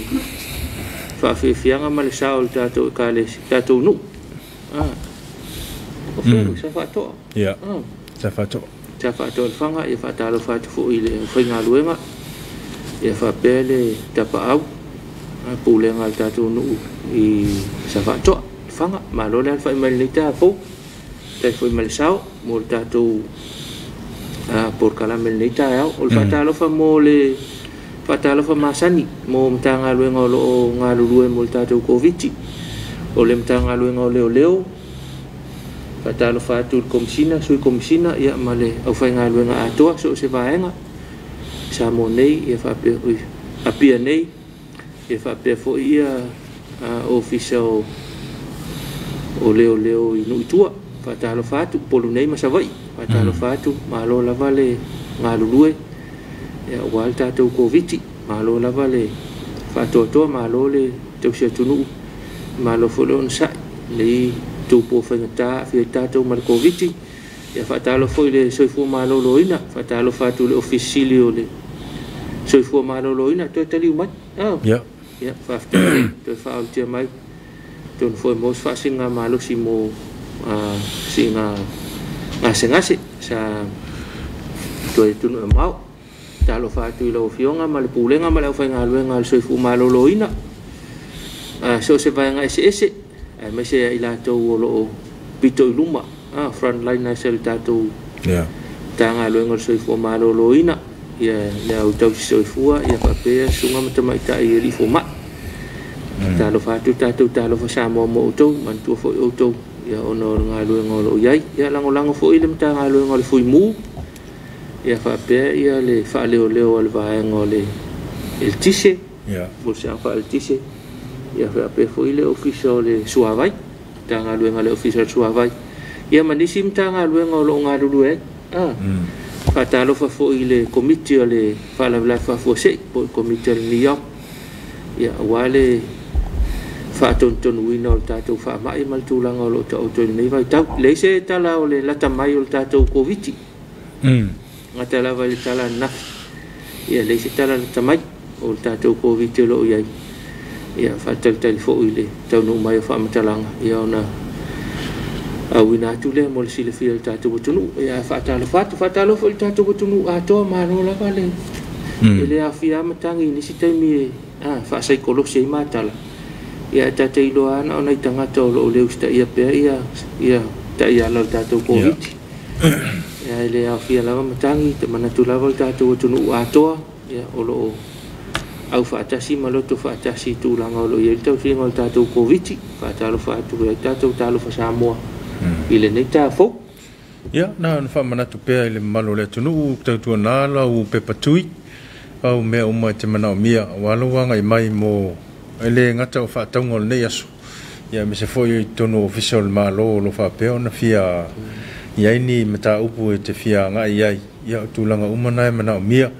faafiafiaga ma le sao o le tatou ekalesia tatou nuu. O felu sa faatoa. Ia. Sa faatoa. Sa faatoa le Faga ia faatalofa atu foi i le aufaigaluega ia faapea le tapaau pulega a le tatou nuu i sa faatoa le Faga. Malo le alafai mai lenei taeao fou. Tai foi ma le sao mo le tatou polokalame lenei taeao. O le faatalofa mo le faatalofa masani mo Matagaluega o loo galulue mo le tatou Koviti. O le Matagaluega o Leoleo, faatalofa atu i le Komisina, Sui Komisina ia ma le aufaigaluega atoa so o se vaega Samoa nei ia faapea Apia nei ia faapea foi ia ofisa o Leoleo i nuu i tua. Faatalofa atu Upolu nei ma Savaii. Faatalofa atu, malo lava le galulue ia aua le tatou Koviti. Malo lava le faatoatoa, malo le tausi atunuu, malo foi le onosai nei tupu o faigata aafia ai tatou ma le Koviti. Ia faatalofa foi i le Soifua Maloloina, faatalofa atu i le Ofisa Sili o le Soifua Maloloina, toe taliu mai. Ia. Ia faafetai toe faaulutia mai. Tonu foi mo se faasiligamalosi mo siiga gasegase sa toe atunuu e mamao. Talofa atu i lau Afioga ma le Pulega ma le aufaigaluega a le Soifua Maloloina. So o se vaega eseese aemaise ia i latou o loo pito i luma, frontliners a le tatou Matagaluega o le Soifua Maloloina, ia le au tausi soifua ia faapea susuga ma tamaitai e alii fomai. Talofa atu tatou talofa Samoa mo outou, manatua foi outou ia ona o le galuega o loo i ai. Ia lagolago foi le Matagaluega o le Fuimu ia faapea ia le faaleoleo a le vaega o le eletise, mo le faaeletise, ia faapea foi le Ofisa o le Suavai, Matagaluega o le Ofisa o le Suavai, ia ma nisi Matagaluega o loo galulue ai. Faatalofa foi i le Komiti o le Faalavelave Faafuasei po o le Komiti o le NEOC, ia aua le faatonutonuina o le tatou faamai ma le tulaga o loo taoto i lenei vaitau. Leai se tala o le lata mai o le tatou Koviti. Gata lava i le tala ananafi. Ia leai se tala lata mai o le tatou Koviti o loo i ai. Ia faatalitali foi i le taunuu mai o faamatalaga ia ona auina atu lea mo le silafia o le tatou atunuu. Ia faatalofa atu, faatalofa i le tatou atunuu atoa, malo lava le e le aofia lava matagi i nisi taimi e faasaikolosi ai matala. Ia tatou iloa na o nai tagata o loo le usitaia pea ia taiala o le tatou Koviti. Ia e le aofia lava matagi, te manatu lava le tatou atunuu atoa ia o loo aufaatasi ma loto faatasi i tulaga o loo i ai le tausiga o le tatou Koviti. Faatalofa atu ai tatou talofa Samoa i lenei taeao fou. Ia na ona faamanatu pea i le mamalu o le atunuu tautuana lau pepa tui au mea uma e te manaomia aua lou agai mai mo e le gata o faatauga o lenei aso ia aemaise foi i totonu o Ofisa o le Malo o lo o faapea ona fia i ai ni mataupu e te fia agai i ai. Ia o tulaga uma na e manaomia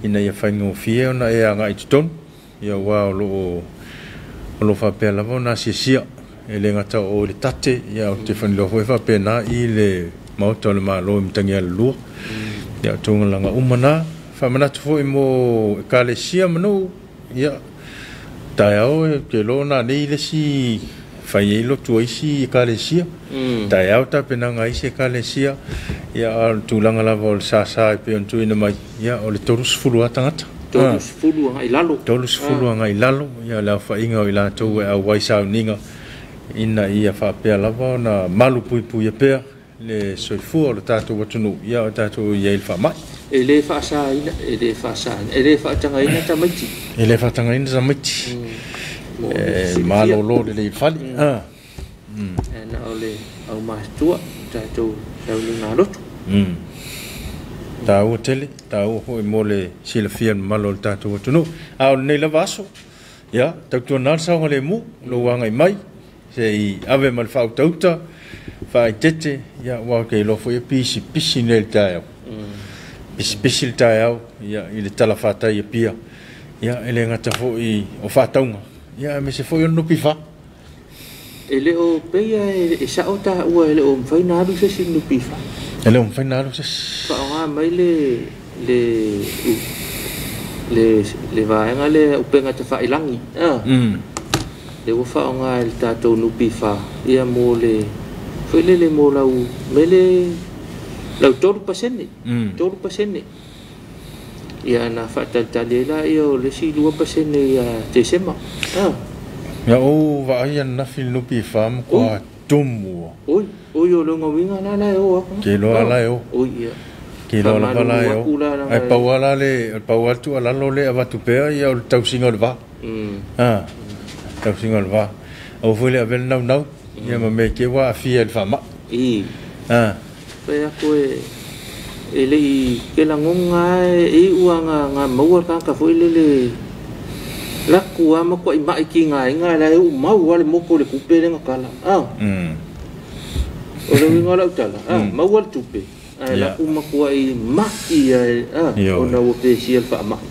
ina ia faigofie ona e agai i totonu ia aua o loo faapea lava ona asiasia e le gata o le tate ia o te faniloa foi faapena i le Maota o le Malo i Matagialalua. Ia o tulaga uma na faamanatu foi mo ekalesia ma nuu ia taeao e te iloa na nei le isi fai ai lotu a isi ekalesia. Taeao tapenaga a isi ekalesia ia a o le tulaga lava o le sasa e pei ona tuuina mai ia o le 30 lava tagata. 30 agai i lalo. 30 agai i lalo ia le aofaiga o i latou e auai sauniga ina ia faapea lava ona malupuipuia pea le soifua o le tatou atunuu ia o tatou i ai i le faamai. E le faasaina, e le faasaina, e le faatagaina tamaiti. E le faatagaina tamaiti. E malolo lelei i le fale. E na o le aumatutua tatou sauniga lotu. Taua tele, taua foi mo le silafia mamalu o le tatou atunuu. A o lenei lava aso, ia, tautuana le saogalemu, lou agai mai, se i ave ma le faautauta, faaeteete, ia, aua ou te iloa foi e pisipisi nei le taeao. Pisipisi le taeao, ia, i le talafatai i Apia, ia, e le gata foi o faatauga, ia, aemaise foi o le NPF. E le o pei e sao taua e le o mafai ona alu se isi i le NPF. E le o mafai ona alu se isi. Faaaoga mai le Le vaega lea upega tafailagi le ua faaaoga e le tatou NPF ia mo le foi lele mo lau mele lau 3%, 3%. Ia na faatalitali ai laia o le isi 2% ia Tesema. Ia ou vaai ananafi i le NPF ma kua tumu. Oi, oi o lona uiga la la e o aku. Ke loa la e o. Oi ia. Ke loa lava la e o. Ai pau lava le pau lava le tuualalo lea e avatu pea ia o le tausiga o le va. Tausiga o le va. Aua foi le ave le naunau ia ma mea te i ua aafia i le faamai. I. Fai atu e e le i ke lagona lava e iu lava na maua le tagata foi lele laku lava matuai mai tigaina la e umau lava le moto i le tupe lea na tala. O le uiga o lau tala, maua le tupe ae laku matuai mai lava ona ua pesia le faamai.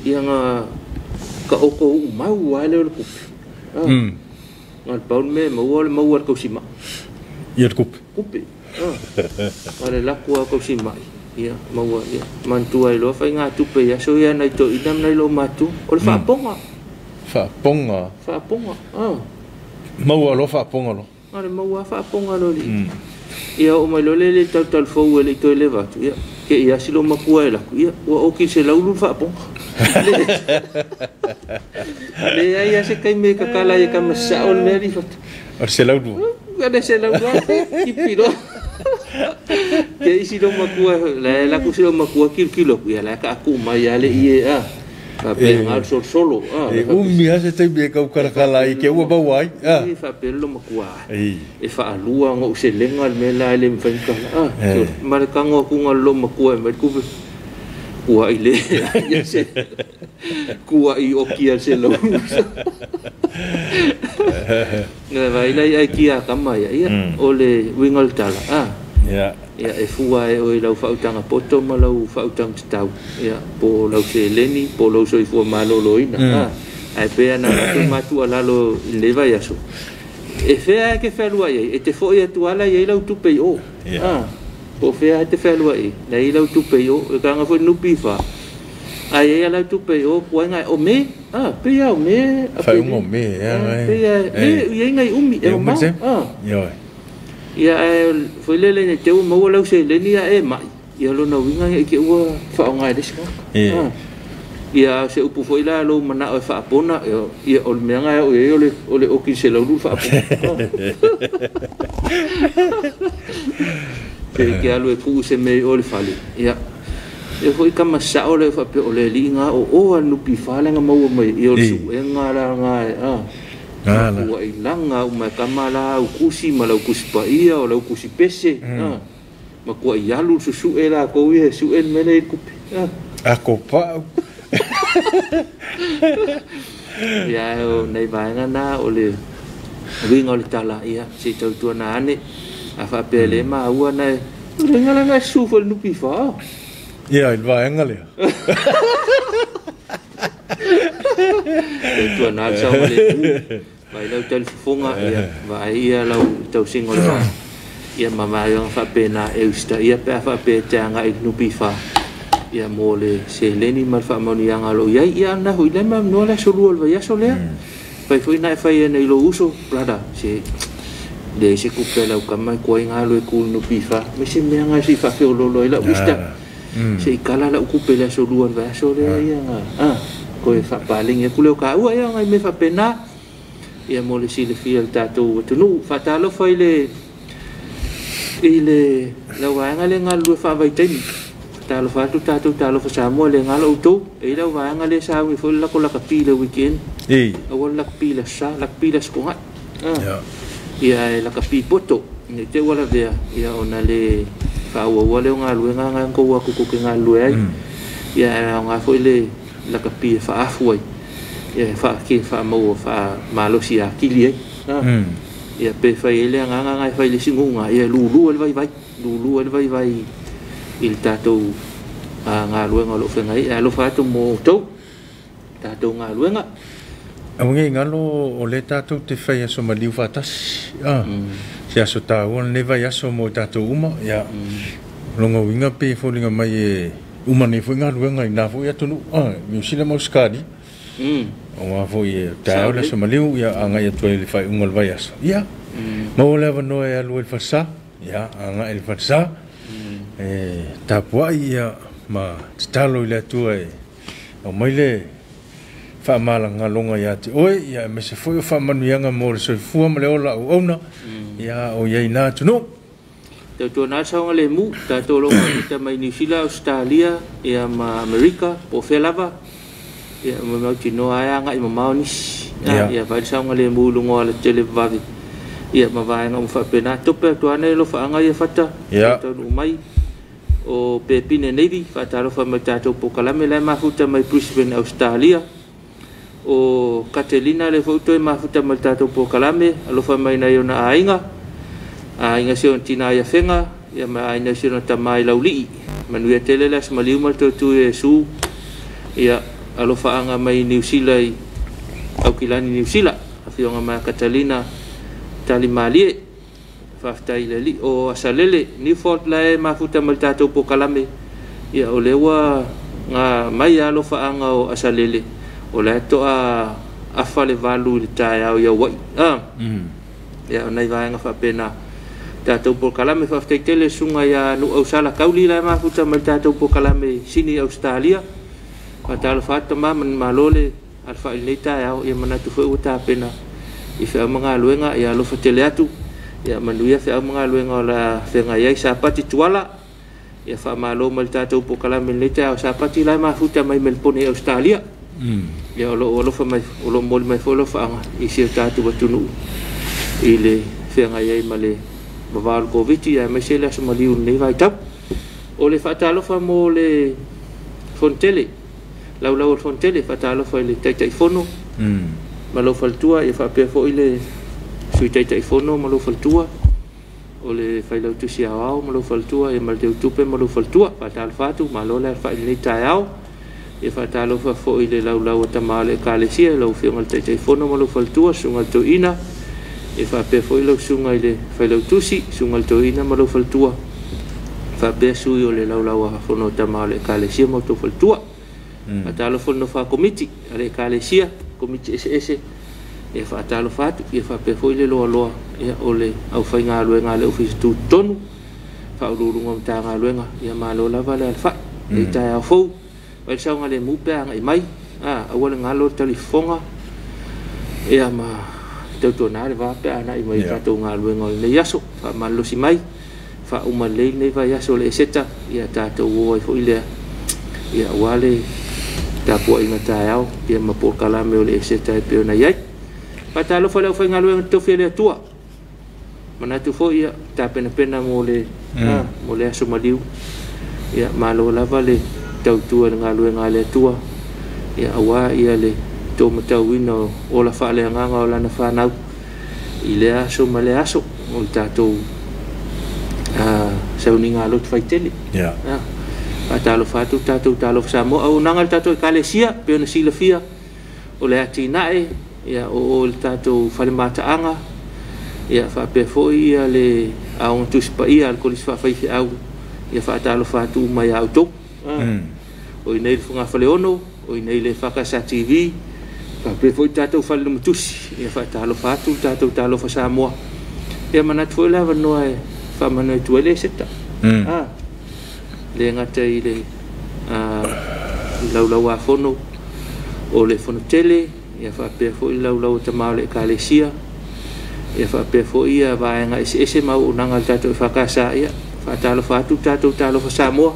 Ia na taoto uumau lava lea o le tupe. Na o le pau le mea e maua o le maua o le tausimai. Ia le tupe. Tupe. A le laku lava o tausimai, ia maua ia. Manatua ai loa faigatupe i aso ia nai toeaiina ma nai loomatua. O le faapoga. Faapoga. Faapoga. Maua loa faapoga loa. Na o le maua lava faapoga loa i le. Ia oo mai loa lea i le talutalufou e le i toe leva atu, ia, te i lava si loomatua e alu atu, ia, ua oki i le 120 le faapoga. Leai lava se taimi e tatala ai e tama sasao le mea alii fata. O le 120. O le 120,000, tipi loa. Te i si loomatua, la e alu atu si loomatua tilotilo atu, ia, la e taatuu mai lava le ie a. Faapea na o le solosolo. E umi lava se taimi e taukalakala ai te ua maua ai. E faapea le loomatua, e faalua ona ou selega le mea la e le mafai ona tala. Ma le tago atuga o le loomatua e aumai le tupe. Kuai le ia se kuai oki a le 120. Na vaai la i aikia a tama ia, ia, o le uiga o le tala, ia, e fua e oe i lau faautaga poto ma lau faautaga tatau, ia, po o lau seleni, po o lou soifua maloloina, ae pei ona avatu le ma tuualalo i lenei vaiaso, e fea e te fealuai ai, e te foi atu lava la i ai lau tupe i o, po o fea e te fealuai ai, la e i ai lau tupe i o, e taga foi le NPF, a i ai lava lau tupe i o, kuai na o Me, pei lava o Me, Faaiuga o Me, ea, pei lava, e i ai nai umi, e mamao, Ia ae foi lele nei te ua maua lau seleni ae e mai, ia lona uiga nei te ua faaaoga e le isi tagata. Ia a o se upu foi la lou manao e faapona, ia o le mea na e oo i ai o le oki i le 120 faapona. Pe te alu e tuu se mea i o i le fale, ia e foi tama sao lea faapea o le alii na o o a le NPF lea na maua mai ia o le suega la na e Ua i laga uma e tama la au tusi ma lau tusi paia o lau tusi pese, matuai alu le susue latou ia e sue le mea lea i le tupe. Ako pau. Ia ae o nai vaega na o le uiga o le tala, ia se i tautuana ane, a faapea le maua na e, o le uiga la na e susu foi i le NPF. Ia, i le vaega lea. Tautuana le saogalemu, vaai lau talifofoga, ia, vaai ia lau tausiga o le vaa, ia ma vaega faapena e usitaia pe a faapea e te agai i le NPF, ia mo le seleni ma le faamanuiaga o lo o i ai. Ia, a o lena foi lea ma avanoa le aso Lua o le vaiaso lea. Fai foi na e fai ai nei lou uso, brother, se leai se tupe a lau tama e tuai na alu e tu i le NPF, ma se mea na se i faafeoloolo ai lau wisdom. Se i kala lau tupe i le aso Lua o le vaiaso lea, ia na, toe faapaleni atu lea o taua, ia nai mea faapena, ia mo le silafia e le tatou atunuu. Faatalofa i le i le lau vaega lea e galulue faavaitaimi. Talofa atu tatou, talofa Samoa, le galo outou. E i ai lau vaega lea sa agi foi le latou lakapi i le weekend. Aua le lakapi i le Aso Sa, lakapi i le Aso Toonai. Ia e lakapi poto, ne i te i ua lavea, ia ona le faaauaua lea o galuega na tou o atu tou te galulue ai. Ia ae aoga foi le lakapi e faaafu ai, ia e faamaua faamalosi atili ai. Ia pe fai ai le agaga na e fai i le isi nuu na, ia e lulu ai le vaivai, lulu ai le vaivai i le tatou galuega o lo o feagai ai. Ae alofa atu mo outou, tatou galuega. Aua nei galo o lea tatou te fai aso maliu faatasi. Se aso taua lenei vaiaso mo i tatou uma. Ia, lona uiga pei e foliga mai e Uma nei foi galuega i na foi atunuu, Niu Sila ma Ausetalia. Aua foi e taeao le aso maliu, ia agai atu ai i le faaiuga o le vaiaso. Ia, maua le avanoa e alu ai i le falesa, ia agai i le falesa, e tapuai ia ma tatalo i le Atua e aumai le faamalagaloga ia te oe, ia aemaise foi o faamanuiaga mo le soifua ma le ola auauna, ia o i ai i na atunuu. Tautuana saogalemu, tatou o lo o mafuta mai Niu Sila, Ausetalia, ia ma Amerika, po o fea lava, ia ma mautinoa ai agai mamao nisi. Ia fai le saogalemu i luga o alatele vave, ia ma vaega uma faapena. Tope atu lava nai alofaaga ia Fata, taunuu mai. O Pepine Navy, faatalofa mai tatou polokalame la e mafuta mai Brisbane, Ausetalia. O Katelina le foi toe mafuta mai tatou polokalame, alofa mai nai ona aiga, aiga si ona tina ia Fega, ia ma aiga si ona tama i Laulii. Manuia tele le aso maliu ma le toe Iesu. Ia alofaaga mai Niu Sila i Aukilani Niu Sila, afioga mai Katalina Talimalie. Faafetai i le Alii. O Asalele Newford la e mafuta mai tatou polokalame, ia o lea ua mai alofaaga o Asalele, o la e toa afa le 8 i le taeao i Hawaii. Ia o nai vaega faapena tatou polokalame. Faafetai tele susuga ia Nuuausala Kauli la e mafuta mai tatou polokalame Sini Ausetalia. Faatalofa atu tama, malo le alafai i lenei taeao, ia manatu foi ua tapena i feau ma galuega, ia alofa tele atu, ia manuia feau ma galuega o le a feagai ai. Sapati Tuala, ia faamalo mai le tatou polokalame i lenei taeao. Sapati la e mafuta mai Melipone i Ausetalia. Ia o lo o alofa mai, o lo o momoli mai foi alofaaga i si o tatou atunuu i le feagai ai ma le vavao o le Koviti, aemaise le aso maliu i lenei vaitau. O le faatalofa mo le Fonotele, laulau o le Fonotele, faatalofa i le Taitaifono ma lou faletua, ia faapea foi le Sui Taitaifono ma lou faletua, o le Failautusi Aoao ma lou faletua, ia ma le Teutupe ma lou faletua. Faatalofa atu, malo le alafai i lenei taeao. Ia faatalofa foi i le laulau a tama o le Ekalesia, lau Afioga i le Taitaifono ma lou faletua, susuga i le Toeaina, ia faapea foi lau susuga i le Failautusi, susuga i le Toeaina ma lou faletua, faapea sui o le laulau a fono a tama o le Ekalesia ma outou faletua. Faatalofa i le nofo a komiti a le Ekalesia, komiti eseese, ia faatalofa atu, ia faapea foi le loaloa, ia o le aufaigaluega a le Ofisa Tutotonu, faauluuluga o Matagaluega, ia malo lava le alafai. Nei taeao fou, vai le saogalemu pe agai mai, aua le galo le talifofoga, ia ma tautuana le va pe anai mai tatou galuega o lenei aso. Faamalolosi mai, faauma lelei lenei vaiaso o le Eseta, ia tatou o ai foi lea, ia aua le tapuaiga taeao, ia ma polokalame o le Eseta e pei ona i ai. Faatalofa le aufaigaluega totofi a le Atua. Manatu foi ia tapenapena mo le mo le aso maliu. Ia malo lava le tautua i le galuega a le Atua, ia aua ia le taumatauina o ola faaleagaga o lana fanau i lea aso ma lea aso o le tatou sauniga lotu faitele. Faatalofa atu tatou talofa Samoa. Auaunaga le tatou Ekalesia, pei ona silafia o le atinae, ia o le tatou fale mataaga, ia faapea foi ia le aoga Tusi Paia a le Kolisi Faafaifeau, ia faatalofa atu uma ia outou. O i nei le Fogafaleono, o i nei le FKS TV, faapea foi tatou fale lumatusi, ia faatalofa atu tatou talofa Samoa. Ia manatu foi le avanoa e faamanu atu ai le Eseta. Le gata i le laulauafono o le Fonotele, ia faapea foi le laulau o tama o le Ekalesia, ia faapea foi ia vaega eseese ma auaunaga a le tatou FKS, ia faatalofa atu tatou talofa Samoa,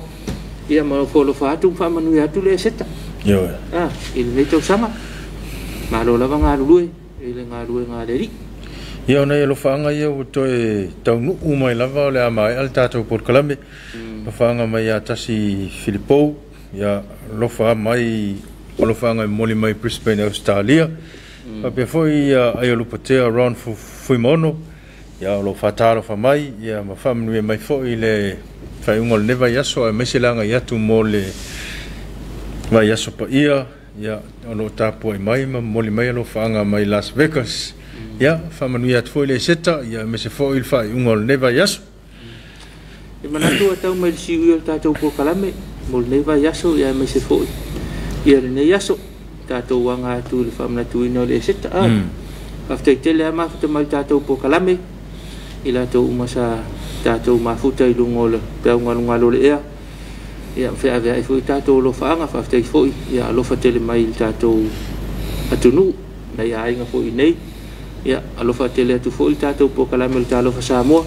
ia ma alofa atu ma faamanuia atu le Eseta i lenei tausaga. Malo lava galulue i le galuega a le Alii. Ia o nai alofaaga ia ua toe taunuu mai lava o le a maea le tatou polokalame. Alofaaga mai ia tasi Filipou, ia alofa mai alofaaga e momoli mai Brisbane, Australia. Faapea foi ia Aiolupatea Ron Fuimaono, ia o lo o faatalofa mai, ia ma faamanuia mai foi le faaiuga o lenei vaiaso, aemaise le agai atu mo le vaiaso paia, ia o lo o tapuai mai ma momoli mai alofaaga mai Las Vegas. Ia faamanuia atu foi le Eseta, ia aemaise foi le faaiuga o lenei vaiaso. E manatu a tau mai le siui o le tatou polokalame, mo lenei vaiaso ia aemaise foi ia lenei aso tatou aga atu i le faamanatuina o le Eseta. Faafetai tele lava mafuta mai i le tatou polokalame i latou uma sa tatou mafuta i luga o le peau galugalu o le ea ia feaveai foi tatou alofaaga. Faafetai foi ia alofa tele mai i le tatou atunuu nai aiga foi nei ia alofa tele atu foi le tatou polokalame o le Talofa Samoa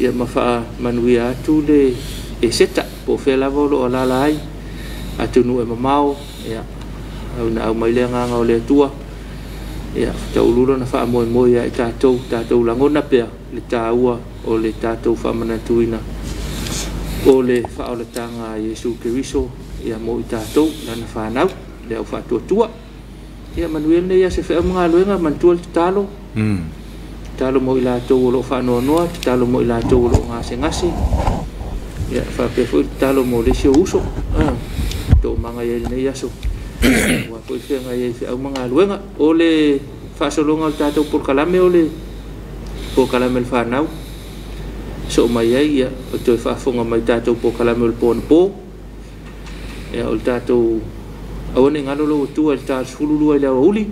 ia ma faamanuia atu le Eseta po o fea lava o lo o alaala ai atunuu e mamao ia na aumai le agaga o le Atua ia taulu lona faamoemoe ia i tatou tatou lagona pea le taua o le tatou faamanatuina o le faaolataga a Iesu Keriso ia mo i tatou lana fanau le au faatuatua. Ia manuia lenei aso feau ma galuega, manatua le tatalo. Tatalo mo i latou o lo o faanoanoa, tatalo mo i latou o lo o gasegase. Ia faapea foi le tatalo mo le isi ou uso. Toomaga i ai lenei aso. Ua foi feagai ai feau ma galuega. O le faasologa o le tatou polokalame o le polokalame o le fanau. Soo mai ai ia o toe faafofoga mai tatou polokalame o le po anapo. Ia o le tatou aua ne i galo lou atua i le ta 12 i le aoauli.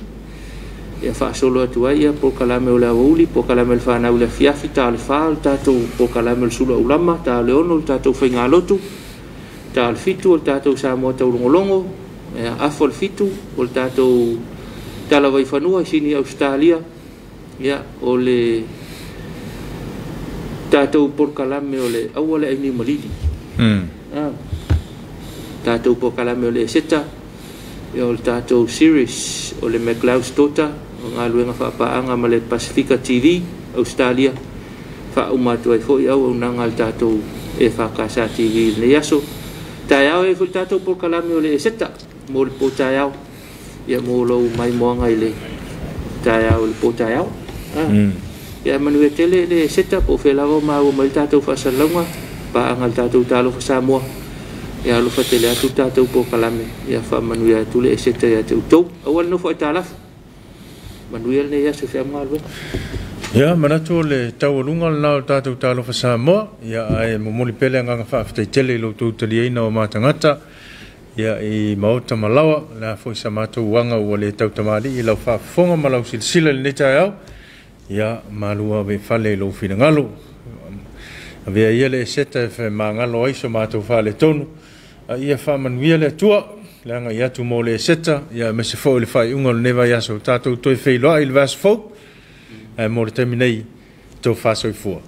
Ia faasolo atu ai ia polokalame o le aoauli, polokalame o le fanau i le afiafi, ta o le 4 o le tatou polokalame o le sulu aulama, ta o le 6 o le tatou faigalotu, ta o le 7 o le tatou Samoa taulogologo, ia afa o le 7 o le tatou talavaifanua i Sini Ausetalia, ia o le tatou polokalame o le aua le aini malili. Tatou polokalame o le Eseta, ia o le tatou series o le McLeod's Daughter, o galuega faapaaga ma le Pasifika TV Australia, faauma atu ai foi auaunaga a le tatou EFKS TV i lenei aso. Taeao e foi le tatou polokalame o le Eseta mo le po taeao, ia mo lou maimoaga i le taeao i le po taeao. Ia manuia tele le Eseta po o fea lava o maua mai le tatou faasalalauga, paaga le tatou Talofa Samoa. Ia alofa tele atu le tatou polokalame, ia faamanuia atu le Eseta ia te outou. Aua le nofo aitalafu. Manuia lenei aso feau ma galuega. Ia, manatu o le taualuga lena o le tatou Talofa Samoa. Ia, ae momoli pea le agaga faafetai tele i lo outou taliaina o matagata ia i maota ma laoa. O le a foi sa matou aga ua le tautamalii i lau faafofoga ma lau silasila i lenei taeao. Ia, malu ave i fale i lou finagalo. Avea ia le Eseta e magalo ai so matou faaletonu. A ia faamanuia le Atua, le agai atu mo le Eseta, ia aemaise foi le faaiuga o lenei vaiaso. Tatou toe feiloai i le vaiaso fou, ae mo le taimi nei, tofa soifua.